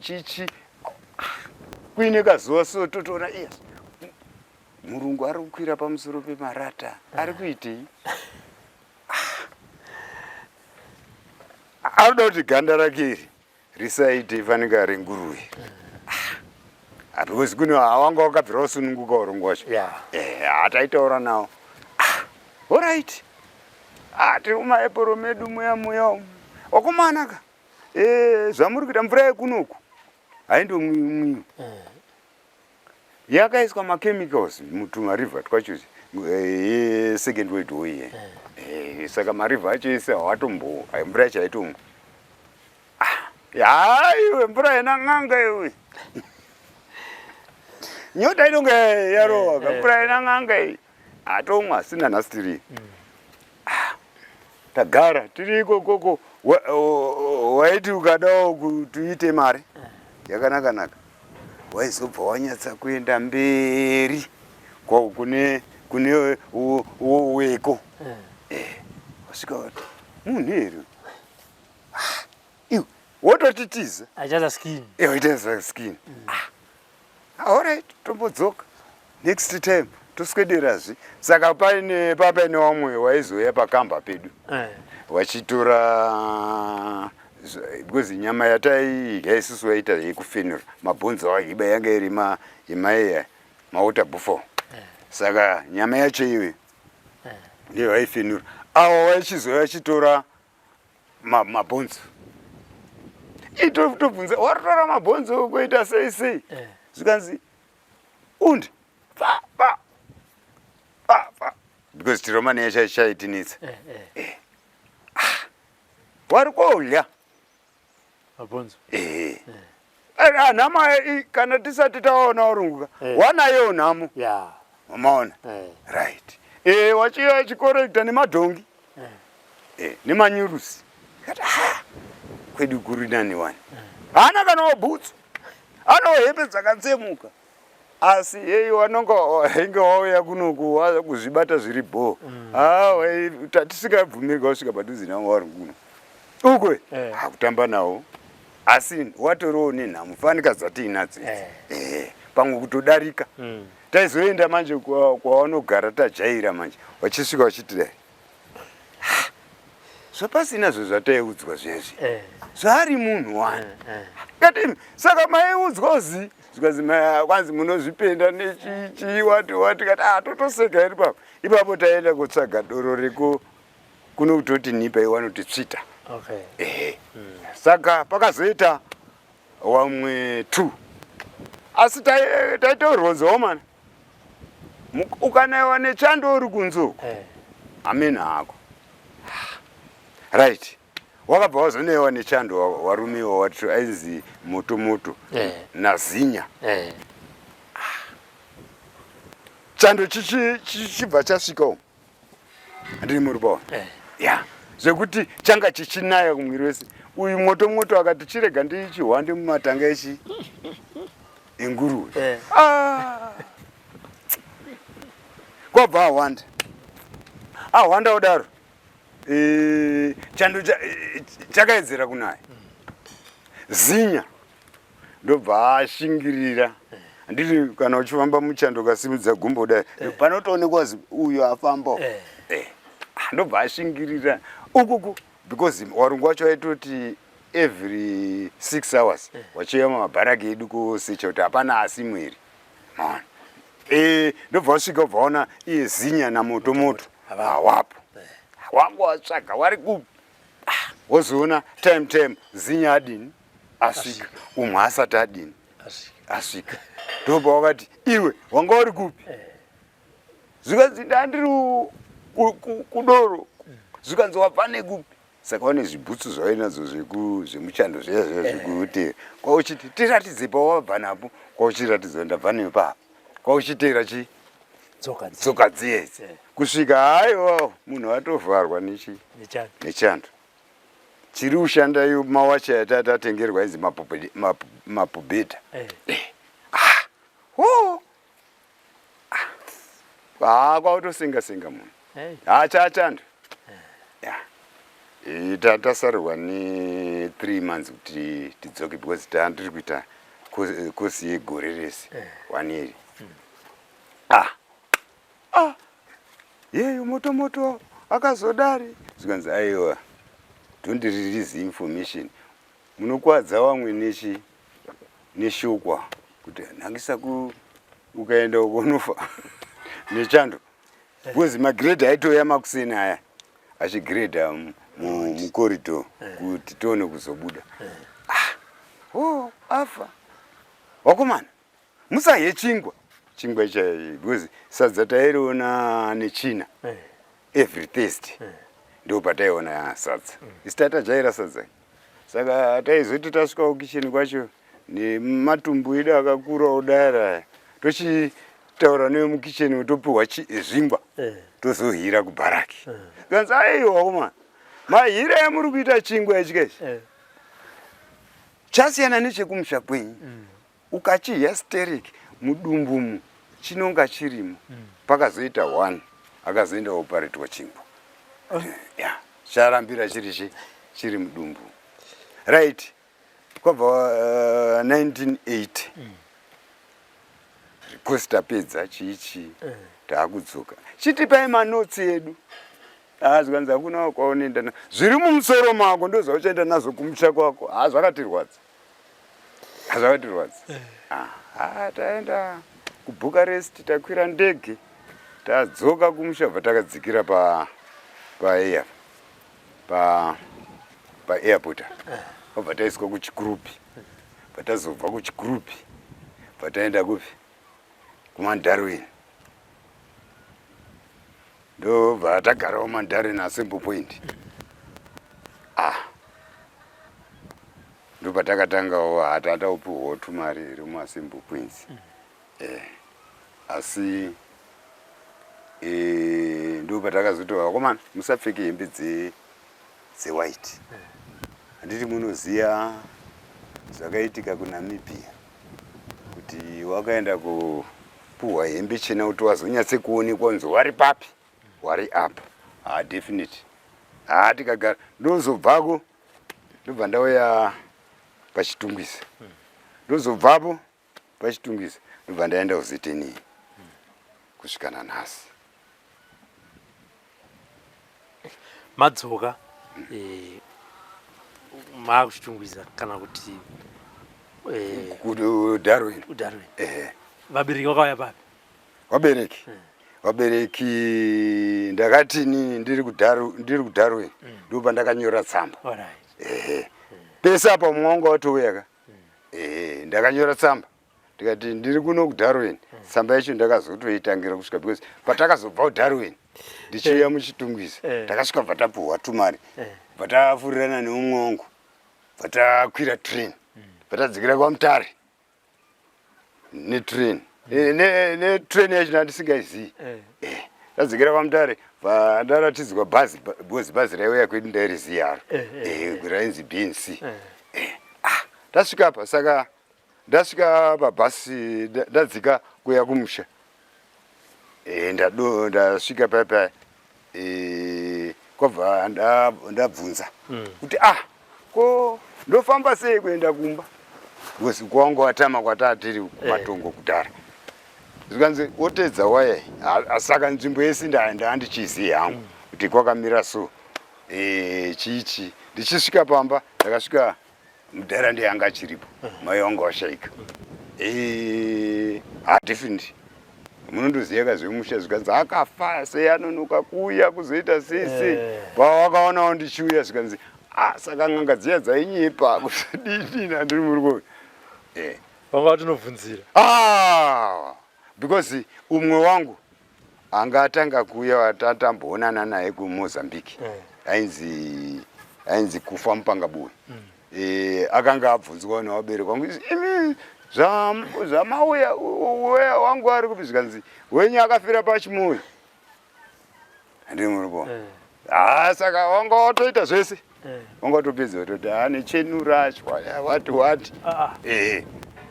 chichi kuine kazuva so totoona iya murungu ari kukwira pamusoro pemarata ari kuitei? Anoda kuti ganda rake iri risaite fanika renguruve. Because kune wanga wakabvira wasununguka urungu wacho. Hataitaura nawo. Alright. Tiri mumaepuro medu muya muya umu. Wakomana ka. Zvamuri kuita mvura yekunoku haindomwiwi. Yakaiswa machemicals mutumariver twacho eh, second world war iye. Eh. Eh, saka mariver acho ese hawatombo mvura yacho haitomwa. Ah, ya iwe mvura ina n'anga iwe. Nyota inonge yarowa eh, mvura ina n'anga iyi. Atomwa sina nhasi tiri. Ah, tagara tiri ikokoko waiti ukadawo kuti uite mari yakanaka naka waizobva wanyatsa kuenda mberi kune kune weko eh, wasvika wati munhu here ah, iwe wototitiza achaza skin eh, waitaza skin mm. ah, alright tombodzoka next time toswederazve saka paine papaine wamwe waizouya pakamba pedu eh. wachitora because nyama yataidya isusu waita yekufenura mabhonzo aiba yanga iri yemaiya mawater buffalo eh. Saka nyama yacho iyoyo eh. ndiyo vaifenura avo vaichizouya vachitora mabhonzo itotobvunza waritora mabhonzo kuita sei sei eh. Zvikanzi undi pa pa pa pa because tiromani yacho chaitinetsa eh, eh. eh. ah, wari kodya mabhonzo eh. eh. Nhamo kana tisati taona urunguka eh. Wanayo nhamo yeah. Maona eh. Right eh, wachiya chikorekta nemadhongi eh. Eh, nemanyurusi kati ah, kwedu kuri nani wani haana kana wabhutsu ano hembe dzakatsemuka asi heyi wanonga inge wauya kunoku kuzvibata zviri bhoo mm. ah, tatisingabvumirwa kusvika padhuze navo vari kuno ukwe eh. Hakutamba nawo asi watoriwo nenhamo fanika dzatiinadzo eh. Eh, pamwe kutodarika mm. Taizoenda manje kwavanogara tajaira manje wachisvika wachiti dai zvapasina zvo zvataiudzwa zvezvi eh. Zvaari munhu wani eh, eh. Kati saka maiudzwa zi zvikanzi kwanzi munozvipenda nechichi wati wati kati ah totoseka iri papo ipapo taenda kutsvaga doro reko kuno kutoti nipa iwanoti tsvita okay. Ehe mm. Saka pakazoita wamwe two asi taitoronzawo mana ukanaiwa nechando uri kunze uko eh. Amene hako right wakabva wazonaiwa nechando warumiwa wati ainzi moto moto eh. Nazinya eh. Chando chichibva chasvika umu ndiri muri eh. Ya zvekuti changa chichinaya kumwiri wese uyu moto moto akati chirega ndichihwande mumatanga echi enguruve eh. Ah. Kwabva ahwanda ahwanda kudaro e, chando chakaedzera kunaya zinya ndobva ashingirira handiti kana uchifamba muchando ukasimudza gumbo dai eh. Panotoonekwa uyo afamba eh. Eh. Ah, ndobva ashingirira ukuku because warungu wacho waitoti every 6 hours wachiuya mumabharaki edu kusecha kuti hapana asi mwiri maona ndobva wasvika ubva waona iye zinya namoto moto hawapo wangu watsvaga wari kupi ah, wozoona time time zinya adini asvika umwe asati adini asvika ndopa wakati iwe wanga uri kupi eh. Zvikanzi ndandiri kudoro zvikanzi wabva nekupi saka wane zvibhutsu zvavainadzo zvemuchando zviya zviya eh. Zvekuti kwauchiti tiratidze pawabva napo kwauchiratidza ndabva nepapa kwauchiteera chi tsoka dziyedzi eh. Kusvika haiwa munhu atovharwa nechi nechando chiri kushanda iyo mawachi aya tatengerwa inzi mapubhedha eh. Eh. Ah, oh. Ah, kwautosenga senga munhu hachachando ya tasarirwa ne 3 months kuti tidzoke because tandiri kuita kosi yegore rese one year mm. Ah ah yeyo moto moto akazodari zvikanzi aiwa don't release information munokwadza vamwe nechi neshukwa kuti nhangisa ku ukaenda uko unofa nechando because magrade aitouya makuseni aya achigrade mucorridor kuti tione kuzobuda ah, oh, afa wakomana musahe chingwa. Chingwa chai because sadza tairiona nechina Eh. every Thursday ndo pataiona sadza. Isu tatajaira sadza. Saka taizoti tasvika kukicheni kwacho nematumbu edu akakura kudara tochitaura nevemukicheni topiwa zvingwa tozohira kubharaki. Zvikanzi aiwa koma mahira amuri kuita chingwa ichi kaichi chasiyana nechekumusha kwenyu. Ukachihya stereki mudumbu umu chinonga chirimo. Pakazoita one akazoenda oparetwa chingwa. Ya, charambira chiri chi chiri mudumbu. Right. Kwabva 1980. Course tapedza chii chii taakudzoka. Chitipai manotsi edu. Ah, zvikanzi hakuna kwaunoenda na zviri mumusoro mako ndozvauchaenda nazvo kumusha kwako. Ah, zvakatirwadza. Zvakatirwadza. Ah, ah, taenda kuBucharest takwira ndege tadzoka kumusha bva takadzikira pa pa air pa pa airport bva taiswa kuchikurupi bva tazobva kuchikurupi bva taenda kupi kumandarwin ndobva tagarawo mandarwin assembly point. Ah, ndopatakatanga hatataupihwawo tumari iri muassembly points. Asi ndopatakazoti vakomana musapfeke hembe dzewhite, handiti munoziva zvakaitika kuNamibia kuti wakaenda kupuhwa hembe chena kuti wazonyatse kuonekwa kunzi wari papi wari apa. Ha, definite. Ha, tikagara ndozobvako ndobva ndauya paChitungwiza, ndozobvapo paChitungwiza ndobva ndaenda kuZTN kusvika nanhasi. Madzoka maakuChitungwiza kana kuti kuDarwin. KuDarwin. Ehe. Vabereki vakauya papi? Vabereki ndakati inini ndiri kuDarwin ndopa ndakanyora tsamba. Ehe, pese apa mumwe wangu watouya ka. Ehe, ndakanyora tsamba ndikati ndiri kuno kuDarwin. Tsamba yacho ndakazotoitangira kusvika because patakazobva kuDarwin ndichiuya muChitungwiza takasvika bva tapuhwa tumari bva tafurirana neumwe wangu bva takwira train bva tadzikira kwaMutare netrain. Netrain yacho ndandisingaizivi. Tadzikira kwaMutare bva ndaratidzwa bhazi because bhazi raiuya kwedu ndairiziva haro. Rainzi BNC. Ah, tasvika apa saka ndasvika pabhasi ndadzika kuya kumusha. Ndasvika paya paya kwabva ndabvunza kuti ah, ko ndofamba sei kuenda kumba because kwanga watama kwatatiri kumatongo kudhara. Zvikanzi wotedza waya. Saka nzvimbo yese ndandichizivi hangu kuti kwakamira so chichi ndichisvika pamba ndakasvika mudhara ndiye anga achiripo, mai wangu washaika. Ha, definitely munondoziva kazvemusha. Zvikanzi akafa sei, anonoka kuuya kuzoita sei sei. Pawakaonawo ndichiuya zvikanzi ah, saka n'anga dziya dzainyepa kuzodini handiri muri kuona. Vanga vatinobvunzira. Ah, because umwe wangu anga atanga kuuya watatamboonana naye kuMozambique ainzi Kufa Mupangabuwe. Akanga abvunzwa nevabereki vangu, imi zvamauya wangu ari kupi? Zvikanzi wenyu akafira paChimoyo, handiri muripo. Ah, saka wanga watoita zvese, wanga watopedza kutoti ane chenura chwaya wati wati.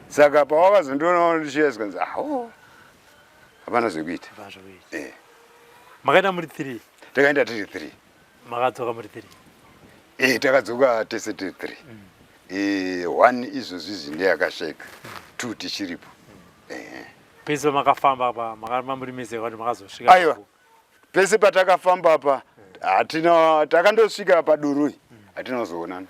Saka pawakazondionawo ndichiuya zvikanzi ah, oh, hapana zvekuita. Hapana zvekuita. Makaenda muri three? Takaenda tiri three. Makadzoka muri three? Takadzoka tese tiri three. One izvozvi izvi ndiye akashaika, two tichiripo. Pese pamakafamba apa makafamba muri mese kana makazosvika? Aiwa, pese patakafamba apa hatina, takandosvika paDurui hatina kuzoonana.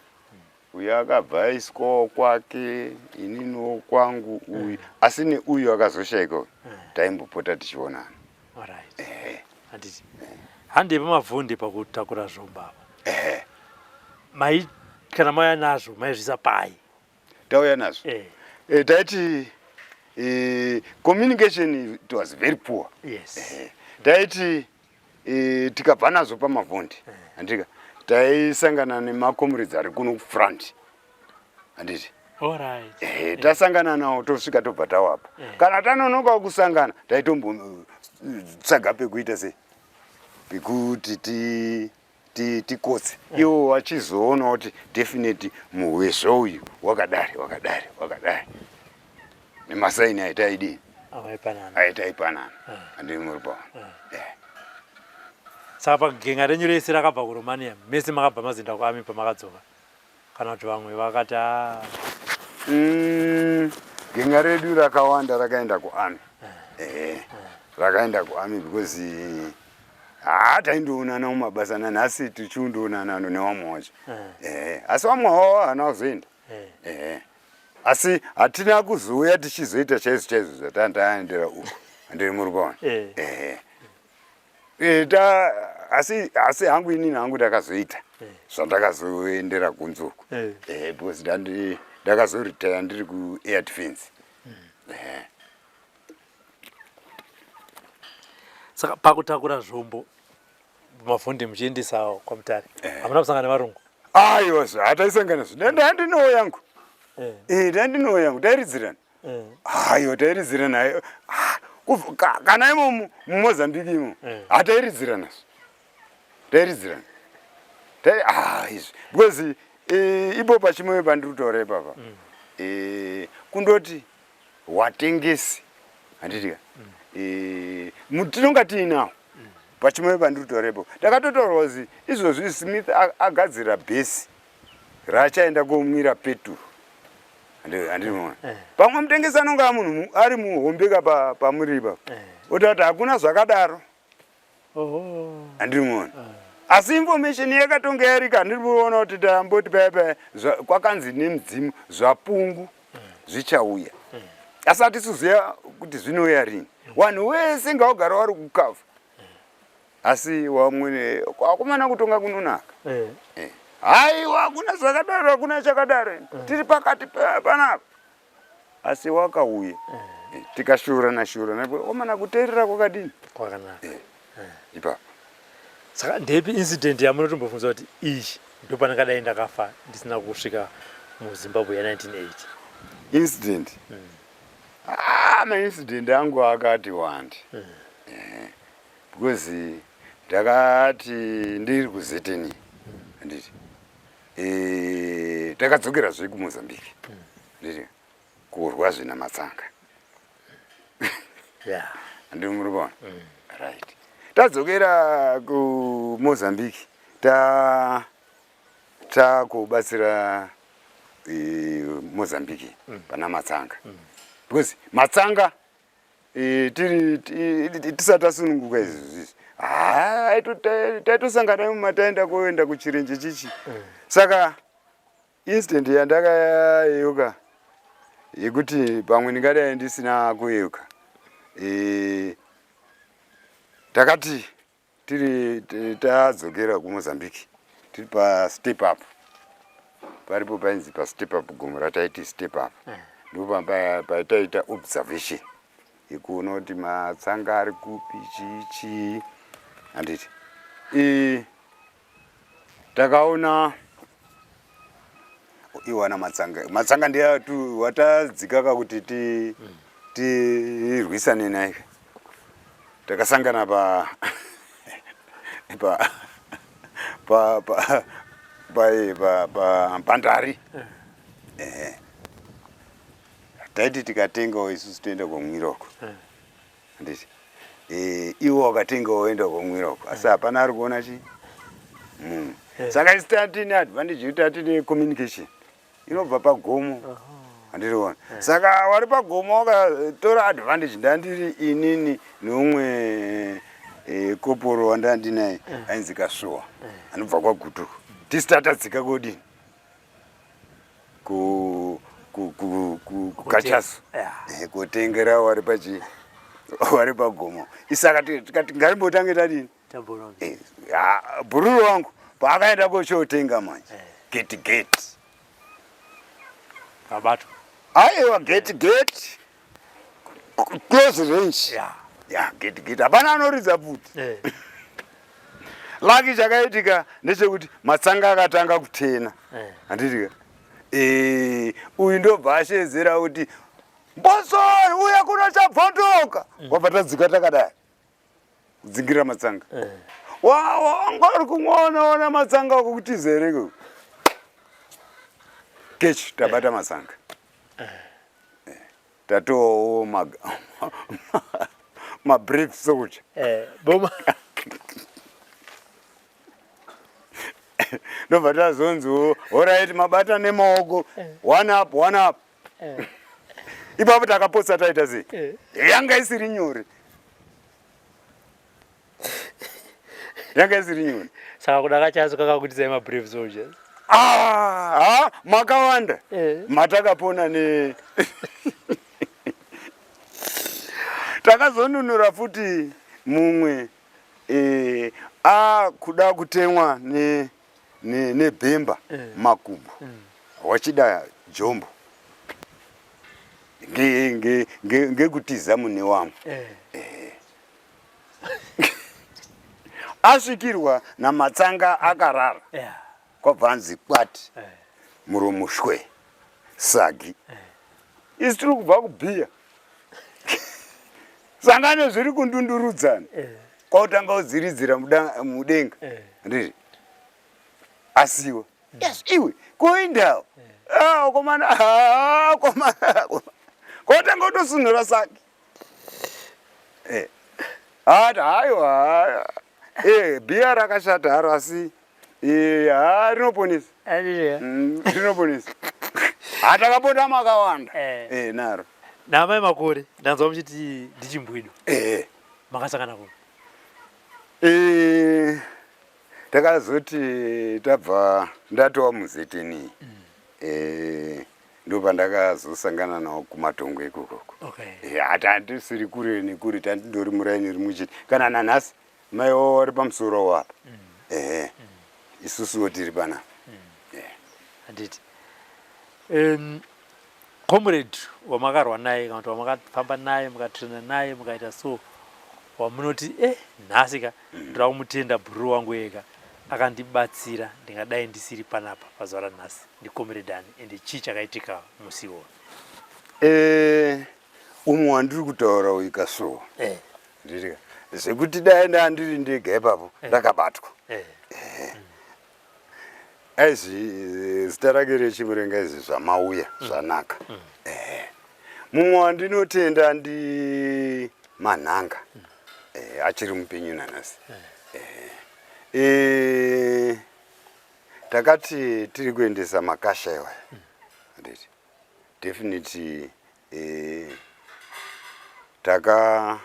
Uyu akabva aiswawo kwake, ininiwo kwangu uyu, asi neuyu akazoshaika uyu taimbopota tichionana. Alright. Handiti handei pamavhunde pakutakura zvomba apa. Mai kana mauya nazvo maizvisa pai? Tauya nazvo taiti eh, communication it was very poor. Yes. Eh, taiti eh, tikabva nazvo pamavhondi handika taisangana nemacomrades ari kuno kufront handiti. Alright. Eh, tasangana nawo tosvika tobva tawapa. Kana tanonoka kusangana taitombotsvaga pekuita sei pekuti ti tikotse iwo wachizoona kuti definitely muhwezvo uyu wakadari wakadari wakadari nemasaini aitaidii aitaipanana handii muri paona. Saka pagenga renyu rese rakabva kuRomania mese makabva mazoenda kuarmy pamakadzoka kana kuti vamwe vakati a Genga redu rakawanda rakaenda kuarmy. Ehe, rakaenda kuarmy because haa taindoonana mumabasa nanhasi tichiundoonana nevamwe wacho. Ehe, asi vamwe wavo havana kuzoenda. Ehe, asi hatina kuzouya tichizoita chaizvo chaizvo zvatandaendera uku handiri muri paona. Ehe. Ta asi asi hangu inini hangu ndakazoita zvandakazoendera kunze uku. Because ndakazoretire ndiri kuair defense. Saka pakutakura zvombo mavhondi muchiendesa kwaMutare hamuna kusangana nevarungu? Aiwa, hataisangana zvo ndandinowo yangu. Ndandinowo yangu tairidzirana. Aiwa, tairidzirana kana imo muMozambique imo hatairidzirana zvo tairidzirana izvi because ipo pachimoyo pandiri kutaura ipapa kundoti watengesi handitika tinonga tiinawo pachimoyo pandiri kutaura ipapo takatotaurwa kuzi izvozvi Smith agadzira bhesi raachaenda komwira peturu handinoona pamwe mutengesi anonga munhu ari muhombeka pamuri ipapo otati hakuna zvakadaro handinoona asi information yakatonga yarika handiri kuona kuti tamboti paya paya kwakanzi nemudzimu zvapungu zvichauya asi hatisiziva kuti zvinouya rini. Vanhu vese ngavagara vari kukavha asi wamwene akomana kutonga kunonaka. Haiwa, hakuna zvakadaro, hakuna chakadaro, tiri pakati panapa asi wakauya tikashurana shurana omana kuteerera kwakadini kwakanaka ipapo. Saka ndeipi incident yamunotombobvunza kuti iyi ndopandangadai ndakafa ndisina kusvika muZimbabwe ya1980? Incident, ah, maincident angu akati wandi because ndakati ndiri kuZNA handiti takadzokerazve kuMozambique nditi kurwa zvina Matsanga handiri muri kuona. Right, tadzokera kuMozambique ta takubatsira Mozambique pana Matsanga because Matsanga tiri tisati tasununguka izvi izvi taitosangana mumataenda kuenda kuchirenje chichi. Saka incident yandakayeuka yekuti pamwe ndingadai ndisina kuyeuka takati tiri tadzokera kuMozambique tiri pastep up paripo painzi pastep up gomo rataiti step up ndo paitaita observation yekuona kuti Matsanga ari kupi chii chii handiti takaona iwana Matsanga. Matsanga ndiye watadzikaka kuti tirwisane naye. Takasangana pa pa pa pa pa pa pa bandari ehe taiti tikatengawo isusu toenda komwiroko handiti iwo wakatengawo woenda komwiroko asi hapana ari kuona chi munhu. Saka isi tatine advantage yekuti tatine communication inobva pagomo handiriona. Saka wari pagomo wakatora advantage ndandiri inini neumwe koporo wandandinaye ainzi Kasuwa anobva kwaGutuku tisi tatadzika kodini kukachasu kotengera wari pachi wari pagomo isaka tikati ngarimbotange tadini bhururu wangu paakaenda kochotenga manje gate gate Kabatwa. Aiwa, gate gate. Close range. Yeah. Ya, geti geti. Hapana anoridza pfuti. Eh. Laki chakaitika ndechekuti matsanga akatanga kutena. Eh. Handiti ka? Eh, uyu ndobva ashedzera kuti Mbosori uya kuno chabvondoka. Wabva tadzika takadai. Kudzingirira matsanga. Eh. Wa wanga uri kumwonaona matsanga uko kutiza here iko? Kechi tabata matsanga. Eh, Tatowawo ma ma brave soldier. Eh, boma. Ndobva tazonziwo horaiti mabata nemaoko one up one up. Eh. Ipapo takapotsa taita sei? Eh. Yanga isiri nyore. Yanga isiri nyore. Saka kuda kachaso kakakutisai ma brave soldiers. Ah, ah, makawanda Eh. matakapona ne takazonunura futi mumwe eh, akuda kutemwa ne nebhemba ne makumbo wachida jombo ngekutiza mune wamwe Eh. Asvikirwa namatsanga akarara Yeah. kwabva anzi kwati Eh. muromo shwe sagi isi tiri kubva kubhiya sangano zviri kundundurudzana Eh. kwakutanga kudziridzira mudenga Eh. ndizvi asiwa yes iwe koindawo ah komana ah komana kwatanga kutosunhura saki eh ati haiwa eh bhiya rakashata haro asi eh ha rinoponesa Andizvo. Rinoponesa hatakapota makawanda Eh. eh naro Namai Makore ndanzwa muchiti ndichimbwido. eh Makasangana kupi? Eh, takazoti tabva ndatova muzeteni eh, ndopandakazosangana nawo kumatongo ikokoko. Okay. Eh, hati handisiri kure nekure, tandindori muraini rimwe chete kana nanhasi mai wavo vari pamusoro wapa ehe isusuwo tiri panapa. Handiti. Comrade wamakarwa naye kana kuti wamakafamba naye mukatraina naye mukaita so wamunoti nhasi ka ndoda kumutenda bhururu wangu ega akandibatsira ndingadai ndisiri panapa pazuva ranhasi ndicomrade ani ende chii chakaitika musi iwoyo? Eh, umwe wandiri kutaura uyu kasuwa Eh. ndiri zvekuti dai ndandiri ndega ipapo ndakabatwa. Eh. Aizi zita rake rechimurenga izvi zvamauya zvanaka. Eh. Mumwe wandinotenda ndi Manhanga. Eh, achiri mupenyu nanhasi. Eh. Eh, takati tiri kuendesa makasha iwaya. Handiti. Definitely eh, takaonekwa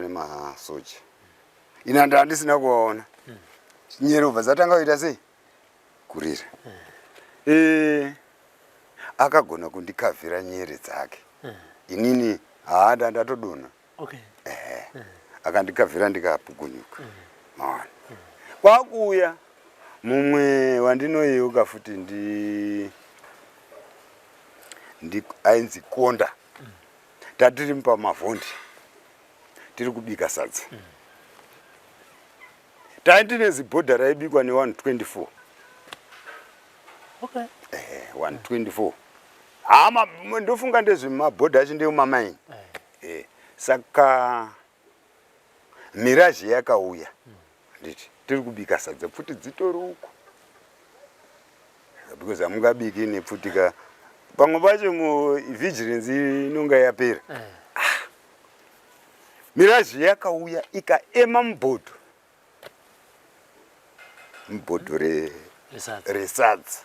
nemasoja. Ina ndandisina kuvaona. Nyerovha dzatanga kuita sei? Kurira. Eh, akagona kundikavhira nyere dzake. Inini haa ndatodonha. Okay. Akandikavhira ndikapukunyuka. Mawana. Kwakuuya mumwe wandinoyeuka futi ndi ainzi Konda. Tatiri pamavhondi tiri kubika sadza. Tai tine zibhodha raibikwa ne124. Okay. Eh, 124. Hama ndofunga ndezvemabhodha acho ndemumamaini. Eh, saka Mirage yakauya. Nditi tiri kubika sadza pfuti dzitori uko. Because hamungabiki nepfuti ka pamwe pacho mu vigilance inonga yapera. Eh. Mirage yakauya ikaema mubhodho. Mubhodho Resadza. resadza.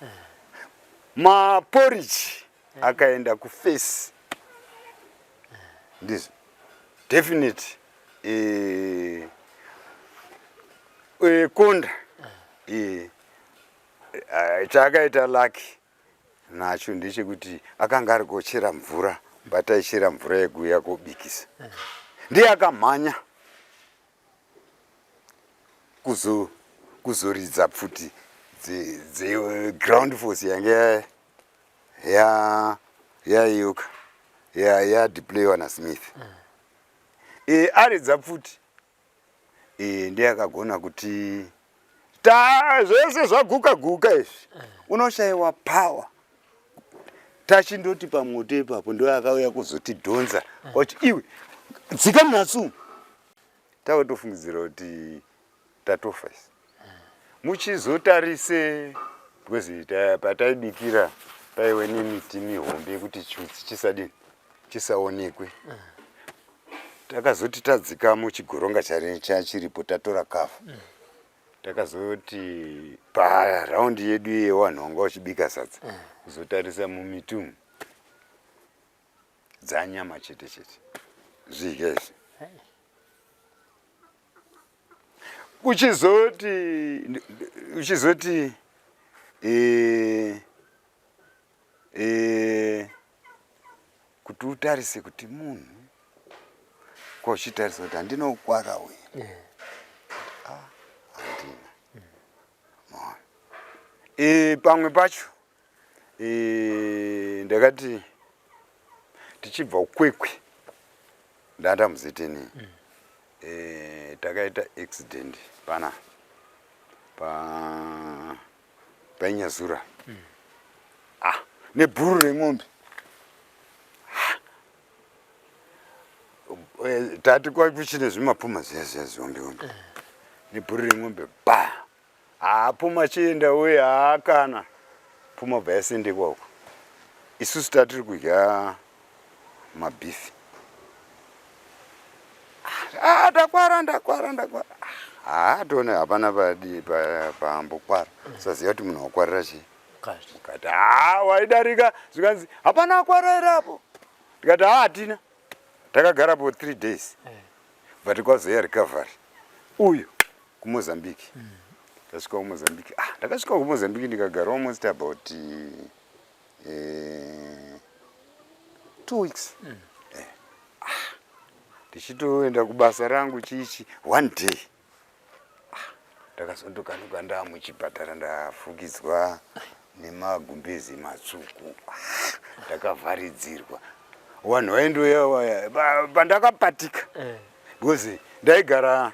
Maporridge akaenda kuface. Ndizvo. Definite eh, eh, Konda eh, chaakaita lucky nacho ndechekuti akanga ari kochera mvura pataichera mvura yekuuya kobikisa ndiye akamhanya kuzoridza pfuti dze ground force yange yayeuka. Yadeployiwa naSmith. E, aridza pfuti e, ndiye akagona kuti ta zvese zvaguka guka izvi, unoshaiwa power. Tachindoti pamoto ipapo ndo akauya kuzotidhonza kuti iwe dzika munatsu. Tava tofungidzira kuti tatofa isi. Muchizotarise because pataibikira paiwe nemiti mihombe yekuti chutsi chisadini, chisaonekwe. Takazoti tadzikamo, chigoronga chachiripo, tatora cover. Takazoti paraundi yedu yevanhu vanga vachibika sadza, kuzotarisa mumiti umu dzanyama chete chete, zvidya izvi. Uchizoti kuti utarise kuti munhu kwauchitarisa kuti handina kukwarawo here. Ah, handina. Maona. Pamwe pacho ndakati tichibva kuKwekwe, ndanda muZTN, takaita accident pana pa paiNyazura ah, nebhuru remombe. Ah. Tati kuchine zvimapuma zviya zviya zihombe hombe, nebhuru remombe ba. Haa, puma chienda uye haakana puma bva yasendekwa uko. Isusu tatiri kudya mabhifi. Ah, ndakwara, ndakwara, ndakwara. Haa, toone hapana padi pambokwara. Saziva kuti munhu wakwarira chii. Mukati. Mukati. Haa, waidarika zvikanzi hapana akwara here apo? Ndikati haa, hatina. Takagarapo 3 days, but kwazoya recovery uyu kuMozambique. Tasvika kuMozambique, ah, ndakasvika kuMozambique ndikagara almost about 2 weeks. Ah, ndichitoenda kubasa rangu chichi. One day, ah, ndakazondokanuka ndamuchipatara, ndafukidzwa nemagumbezi matsvuku. Ah, ndakavharidzirwa. Vanhu vaindoya vaya pandakapatika because ndaigara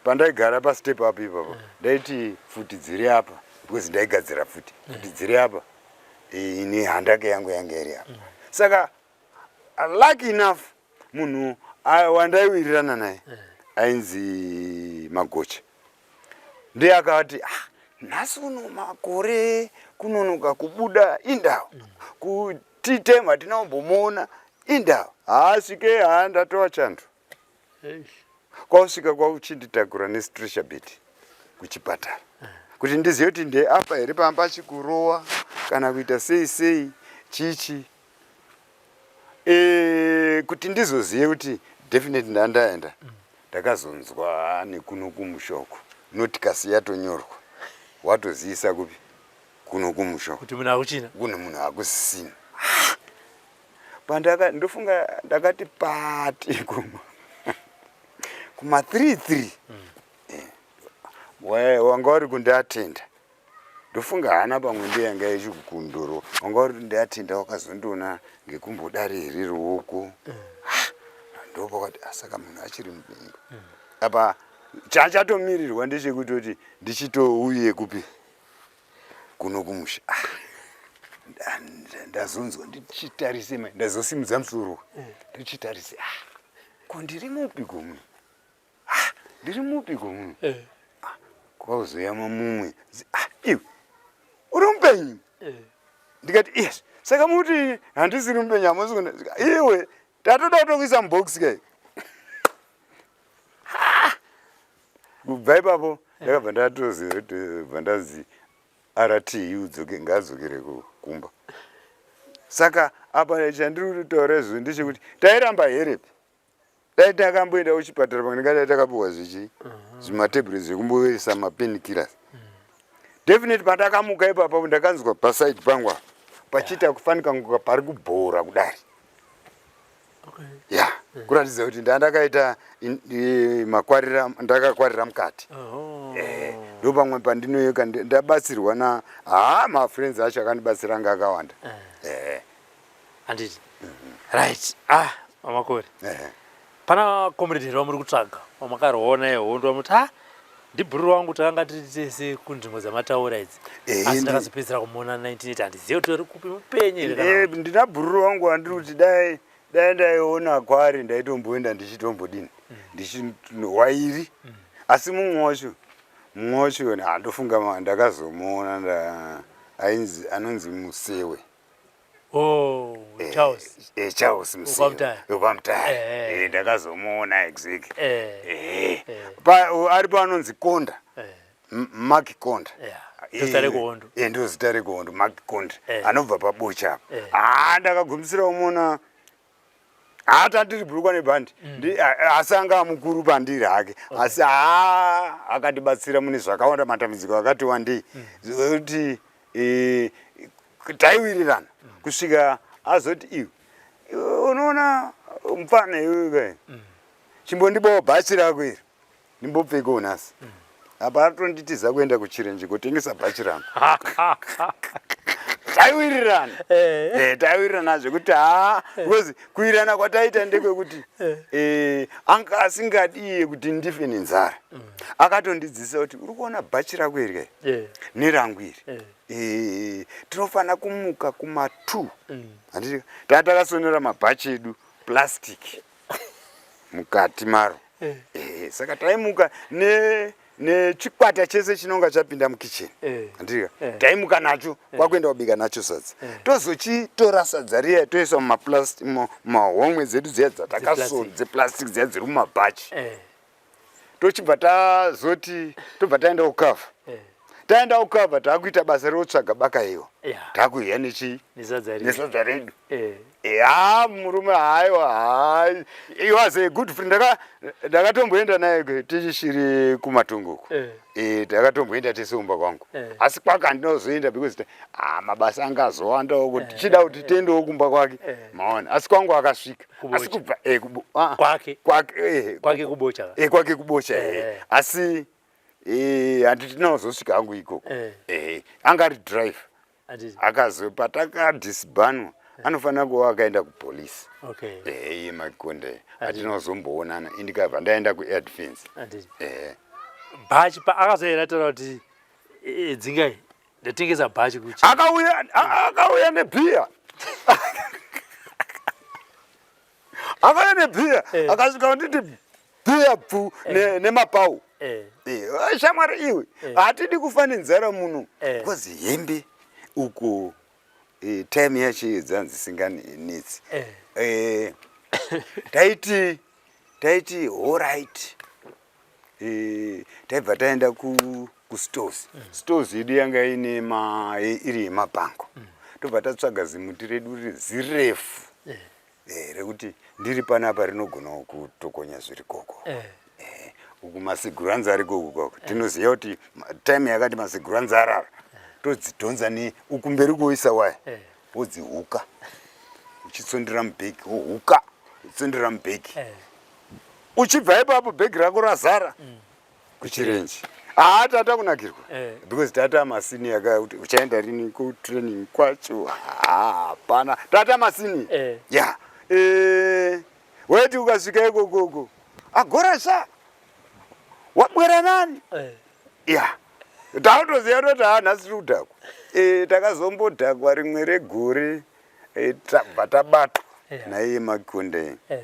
pandaigara pastep up ipapo. Ndaiti pfuti dziri apa because ndaigadzira pfuti. Pfuti dziri apa, ini handake yangu yange iri apa. Saka lucky enough munhu wandaiwirirana naye ainzi Magocha ndiye akati, ah, nhasi uno makore kunonoka kubuda indawo kutitema hatina kumbomuona indawo. Haasvike, haa, ndatova chando. Kwausvika kwauchinditakura nestretcher bed kuchipatara kuti ndizive kuti ndeapa here pamba pachikurowa kana kuita sei sei chichi, kuti ndizozive kuti definitely ndandaenda. Ndakazonzwa nekuno kumushoko noti kasi yatonyorwa, watozivisa kupi kuno kumushoko kuti munhu akuchina. Kune munhu akusisina. Pandaka ndofunga ndakati pati kuma 33 wanga uri kundiatenda. Ndofunga hana pamwe ndiye yanga ichikukunduro. Wanga uri kundiatenda, wakazondiona ngekumbodari here ruoko. Ndopakati asaka munhu achiri mupenyu apa. Chachatomirirwa ndechekutoti ndichitouye kupi kuno kumusha. Ah, ndazonzwa ndichitarise mai, ndazosimudza musoro ndichitarise, ah, ko ndiri mupi komuno? Ah, ndiri mupi komuno? Kwauzoyama mumwe, ah, iwe uri mupenyu? Ndikati, yes. Saka muti handisiri mupenyu? Hamusi kuna iwe, tatoda kutokuisa mubhokisi kai. Kubva ipapo ndakabva ndatozibva ndanzi rt udzoke, ngaadzokere kumba. Saka apa chandiri kutotaura izvo ndechekuti tairamba herepi? Dai takamboenda kuchipatara pamwe ndingadai takapiwa zvichi zvimatablet zvekumboisa mapainkillers definitely. Pandakamuka ipapo ndakanzwa paside pangu apa pachiita kufanika nguka pari kubhora kudari. Ya, kuratidza kuti ndandakaita makwarira, ndakakwarira mukati. Ndo pamwe pandinoyeka ndabatsirwa na haa, mafriends acho akandibatsira anga akawanda. Handiti. Right. Ah, vaMakore. Pana comrade here vamuri kutsvaga vamakarwaona yehondo vamuti ha ndibhururu wangu takanga tiri tese kunzvimbo dzamataura idzi eh, asi ndakazopedzisira kumuona 1980 handizive kuti uri kupi mupenyu here kana eh, ndina bhururu wangu wandiri kuti dai dai ndaiona kwaari ndaitomboenda ndichitombodini mm. ndichiwairi mm. asi mumwe wacho mumwe wacho handofunga ndakazomuona nda ainzi anonzi musewe Oh, eh, Charles. Eh, Charles Musewe. Wekwamutare. Eh, eh ndakazomuona exactly. Eh. Eh. Pa ari panonzi Konda. Eh. Mark Konda. Yeah. Ndozita rekuhondo. Eh, ndozita rekuhondo Mark Konda. Anobva paBocha apa. Ah, ndakagumisira kumuona haati andiri bhurukwa nebhandi mm. asi anga mukuru pandiri hake asi haa akandibatsira mune zvakawanda matambudziko akati wandei mm. zvekuti e, taiwirirana mm. kusvika azoti iwe unoona mupfana iwewe kai chimbondibawo bhachi rako iri ndimbopfekawo nhasi mm. apa atonditiza kuenda kuchirenje kotengesa bhachi rangu taiwirirana eh. eh, taiwirirana zvekuti haa eh. because kuwirirana kwataita ndekwekuti anga asingadiye kuti ndife nenzara mm. akatondidzidzisa kuti uri kuona bhachi rako iri kai nerangu iri tinofanira kumuka kuma two mm. handiti taa takasonera mabhachi edu plastic mukati maro eh. Eh, saka taimuka ne nechikwata chese chinonga chapinda mukicheni eh. andika eh. taimuka nacho eh. kwakuenda kubika nacho sadza eh. tozochitora sadza riya toisa mumahomwe dzedu dziya dzatakasona dzeplastic dziya dziri mumabhachi eh. tochibva tazoti tobva taenda kukavha eh. taenda kukavha taakuita basa rekutsvaga baka iyo yeah. taakuhiya nechii nesadza redu eh. Ya murume haiwa hai he was a good friend ndakatomboenda naye tichishiri kumatungu uko eh. eh takatomboenda tese kumba kwangu eh. asi kwake handinozoenda because ah, mabasa anga azowandawo kuti tichida kuti tiendewo kumba kwake eh. maona asi kwangu akasvika asi Kubocha. kubva eh, kubo, ah, Kwake. kwake eh, Kwake kubocha. eh, kwake kubocha eh. Eh. asi eh, handiti tinozosvika hangu ikoko Eh. eh, anga ari driver Handiti. akazo patakadhisbhanwa anofanira kuva akaenda kupolisi Okay. ehe iye makonde hatinozomboonana indikabva ndaenda kuair defense Handiti. ehe Bhachi pa akazoera taura kuti eh, dzingai ndatengesa bhachi kuchi. akauya akauya nebhiya akauya nebhiya Eh. akasvika kunditi bhiya pfu nemapau Eh. Eh, shamwari iwe Eh. hatidi kufa nenzara muno Eh. because hembe uko eh, time yacho iyo dzanzi dzisinganetsi Eh. Eh, taiti taiti alright eh, taibva taenda ku kustores mm. stores yedu yanga ine ma iri yemapango mm. tobva tatsvaga zimuti redu riri zirefu Eh. eh, rekuti ndiri panapa rinogona kutokonya zviri koko Eh. Eh, uku masiguranzi ari koko koko tinoziva kuti time yakati masiguranzi arara todzidhonza ne uku mberi kuoisa waya Eh. wodzihuka uchitsondera mubhegi wohuka uchitsondera mubhegi Eh. uchibva ipapo bhegi rako razara kuchirenje haa tata kunakirwa Eh. because tata masini yaka kuti uchaenda rini kutraining kwacho haa hapana tata masini Eh. ya Eh, waiti ukasvika ikokoko agorasha wabwera nani Eh. ya tautoziva toti haa nhasi tiri kudhakwa Eh, takazombodhakwa rimwe regore eh, tabva tabatwa Yeah. naiye makonde Eh.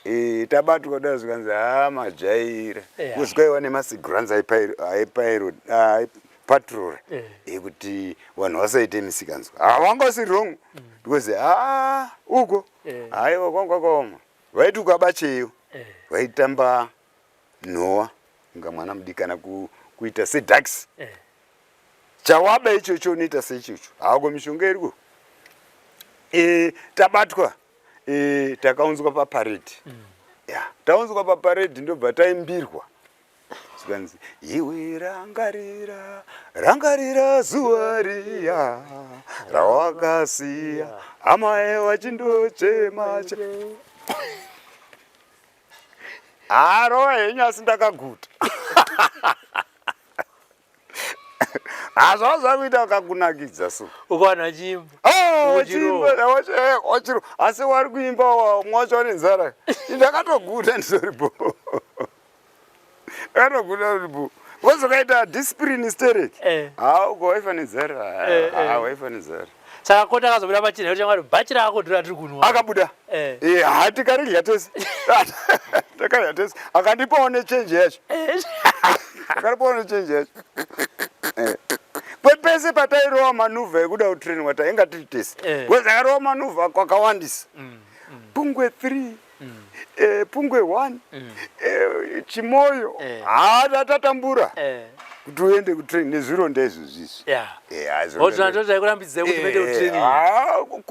Eh, tabatwa kudai zvikanzi haa majaira Yeah. because kwaiva nemasigranzi aipatrora Eh. ekuti vanhu vasaite misikanzwa hawanga usiri wrong because haa uko Eh. haiwa kwanga kwakaoma vaiti ukabacheyo Eh. vaitamba nhowa kunga mwana mudikana kuita seducks Eh. chawaba ichocho unoita seichocho hako mishonga iriko e, tabatwa e, takaunzwa paparedi mm. ya taunzwa paparedi ndobva taimbirwa zvikanzi iwe rangarira rangarira zuva riya rawakasiya hama wachindochema harova henyu asi ndakaguta hazvava zvakuita kakunakidza so Uko vanhu vachiimba. Oh, Wachiro asi wari kuimba umwe wacho ane nzara. Ndakatoguta ndisoripo. Ndakatoguta ndiripo. Wozokaita discipline sterek. Ha, uko waifa nenzara. Ha, waifa nenzara. Saka kota akazobuda pachena kuti chamwari bhachi rako ndiro ratiri kunwa. Akabuda. Eh, ha, tikaridya tese. Takarya tese. Akandipawo nechange yacho. Akandipawo nechange yacho. Pese patairowa manuvha ekuda kutrainwa tainga tiri tese. Because akarova manuvha kwakawandisa. Pungwe 3, Pungwe 1, Chimoyo. Ha, tatambura. Kuti uende kutrain nezvironda izvozvi izvi. Ndozvaikurambidzai kuti muende kutraining.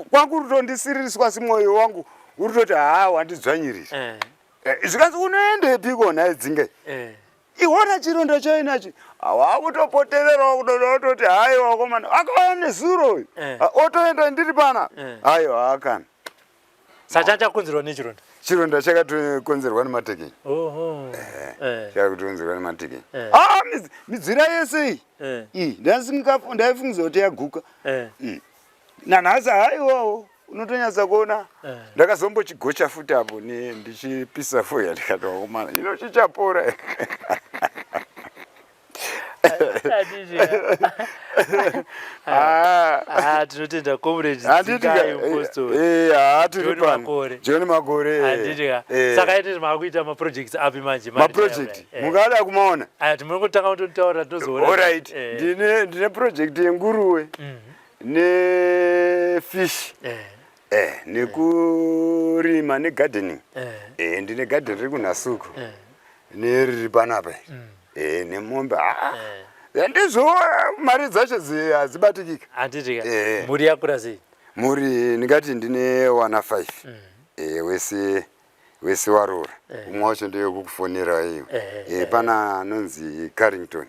Kwangu rutondisiririswa asi mwoyo wangu uri toti haa, wandidzvanyirira. Zvikanzi unoendepiko nhai dzingai? Iwona chironda chainacho wakutopotererawo kutoda kutoti haiwa wakomana akauya nezuro uyu otoenda ndiri pana aiwa haakana. Saka changa chakonzerwa nechironda? Chironda chakatokonzerwa nematekenya. Chakatokonzerwa nematekenya. Ah, midzira yese iyi iyi ndaifungidza kuti yaguka. Nanhasi haiwawo unotonyatsa kuona. Ndakazombochigocha futi apo ndichipisa foya ndikati wakomana ino chichapora. Tinotenda Comrade Dzingai Mupostori. Tiri pano. John Makore. Handitika. Saka ite makuita maprojects api manje? Maproject mungada kumaona? Aya, tinongotanga kutotaura tinozoona. Alright. Ndine project yenguruwe nefish, nekurima negardening. Ndine garden riri kunhasuku neriri panapa, nemombe. Ndizvo, mari dzacho hadzibatikika. Handitika. Mhuri yakura sei? Mhuri ndingati ndine wana 5, wese wese waroora. Umwe wacho ndeyekukufonera iyo. Pana anonzi Carrington,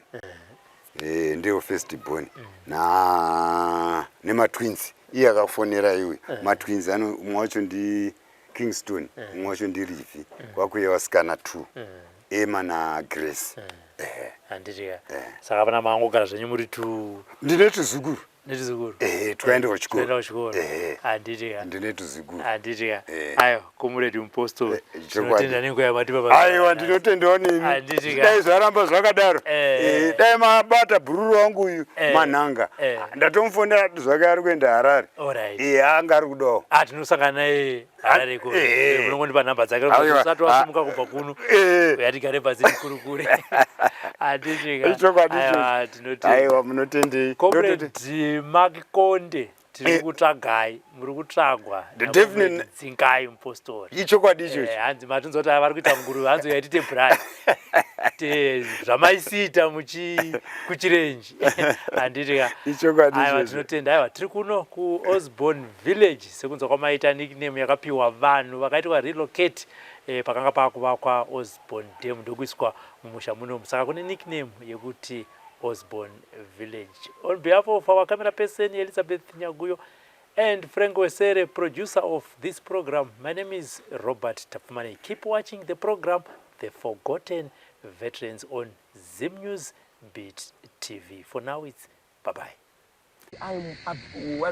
ndiyo first born na nematwins. Iye akafonera iwe matwins ano, umwe wacho ndi Kingston, umwe wacho ndi Rivi. Kwakuye vasikana 2, Emma naGrace. Handitika. Saka pana mangogara zvenyu muri tu? Ndine tuzukuru. Netuzukuru. Twaenda kuchikoro. Tuenda kuchikoro. Handitika. Ndine tuzukuru. Handitika. Ayo, Comrade Mupostori, Chokwadi. tinotenda nenguva yamatipa. Aiwa, ndinotendawo nemi. Handitika. Dai zvaramba zvakadaro. Dai mabata bhururu wangu uyu manhanga. Ndatomufonera zvake, ari kuenda Harare. Anga ari kudawo. Ah, tinosangana naye Harare iko. Munongondipa namba dzake. Aiwa. Usati wasimuka kubva kuno, uya tigare pasi tikurukure. Handitika. Ichokwadi ichocho. Aiwa, tinotenda. Aiwa, munotendei. Comrade Mark Konde, tiri kutsvagai, muri kutsvagwa. Definitely. Dzingai Mupostori. Ichokwadi ichocho. Hanzi matinzwa kuti vari kuita nguruve, hanzi uyai tiite braai zvamaisiita muchi kuchirenji. Handitika. Ichokwadi Aiwa, ichocho. tinotenda. Aiwa, tiri kuno kuOsborn Village, sekunzwa kwamaita nickname yakapiwa vanhu vakaitwa relocate pakanga paakuvakwa Osborn Dam, ndokuiswa mumusha munomu. Saka kune nickname yekuti Osborn Village. On behalf of our camera person Elizabeth Nyaguyo and Frank Wesere, producer of this program, my name is Robert Tapfumane. Keep watching the program The Forgotten Veterans on Zim News Beat TV. For now, it's bye bye.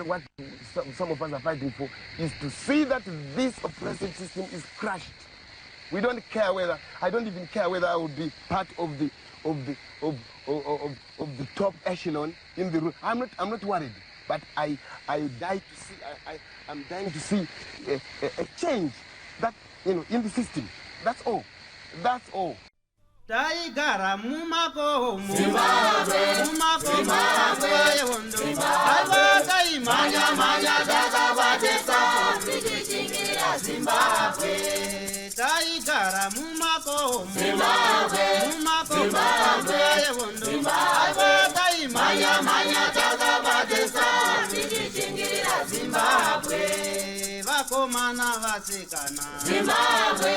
What some of us are fighting for is to see that this oppressive system is crushed. We don't care whether, I don't even care whether I will be part of the top echelon in the room. I'm not worried, but I die to see, I'm dying to see a change in the system. That's all. That's all. Taigara mumakomo, mumakomo, yehondo. Aiwa, taimhanya mhanya takabatisa tichishingirira Zimbabwe. Taigara mumakomo, mumakomo, yehondo. Aiwa, taimhanya mhanya takabatisa tichishingirira Zimbabwe. Vakomana, vasikana, Zimbabwe.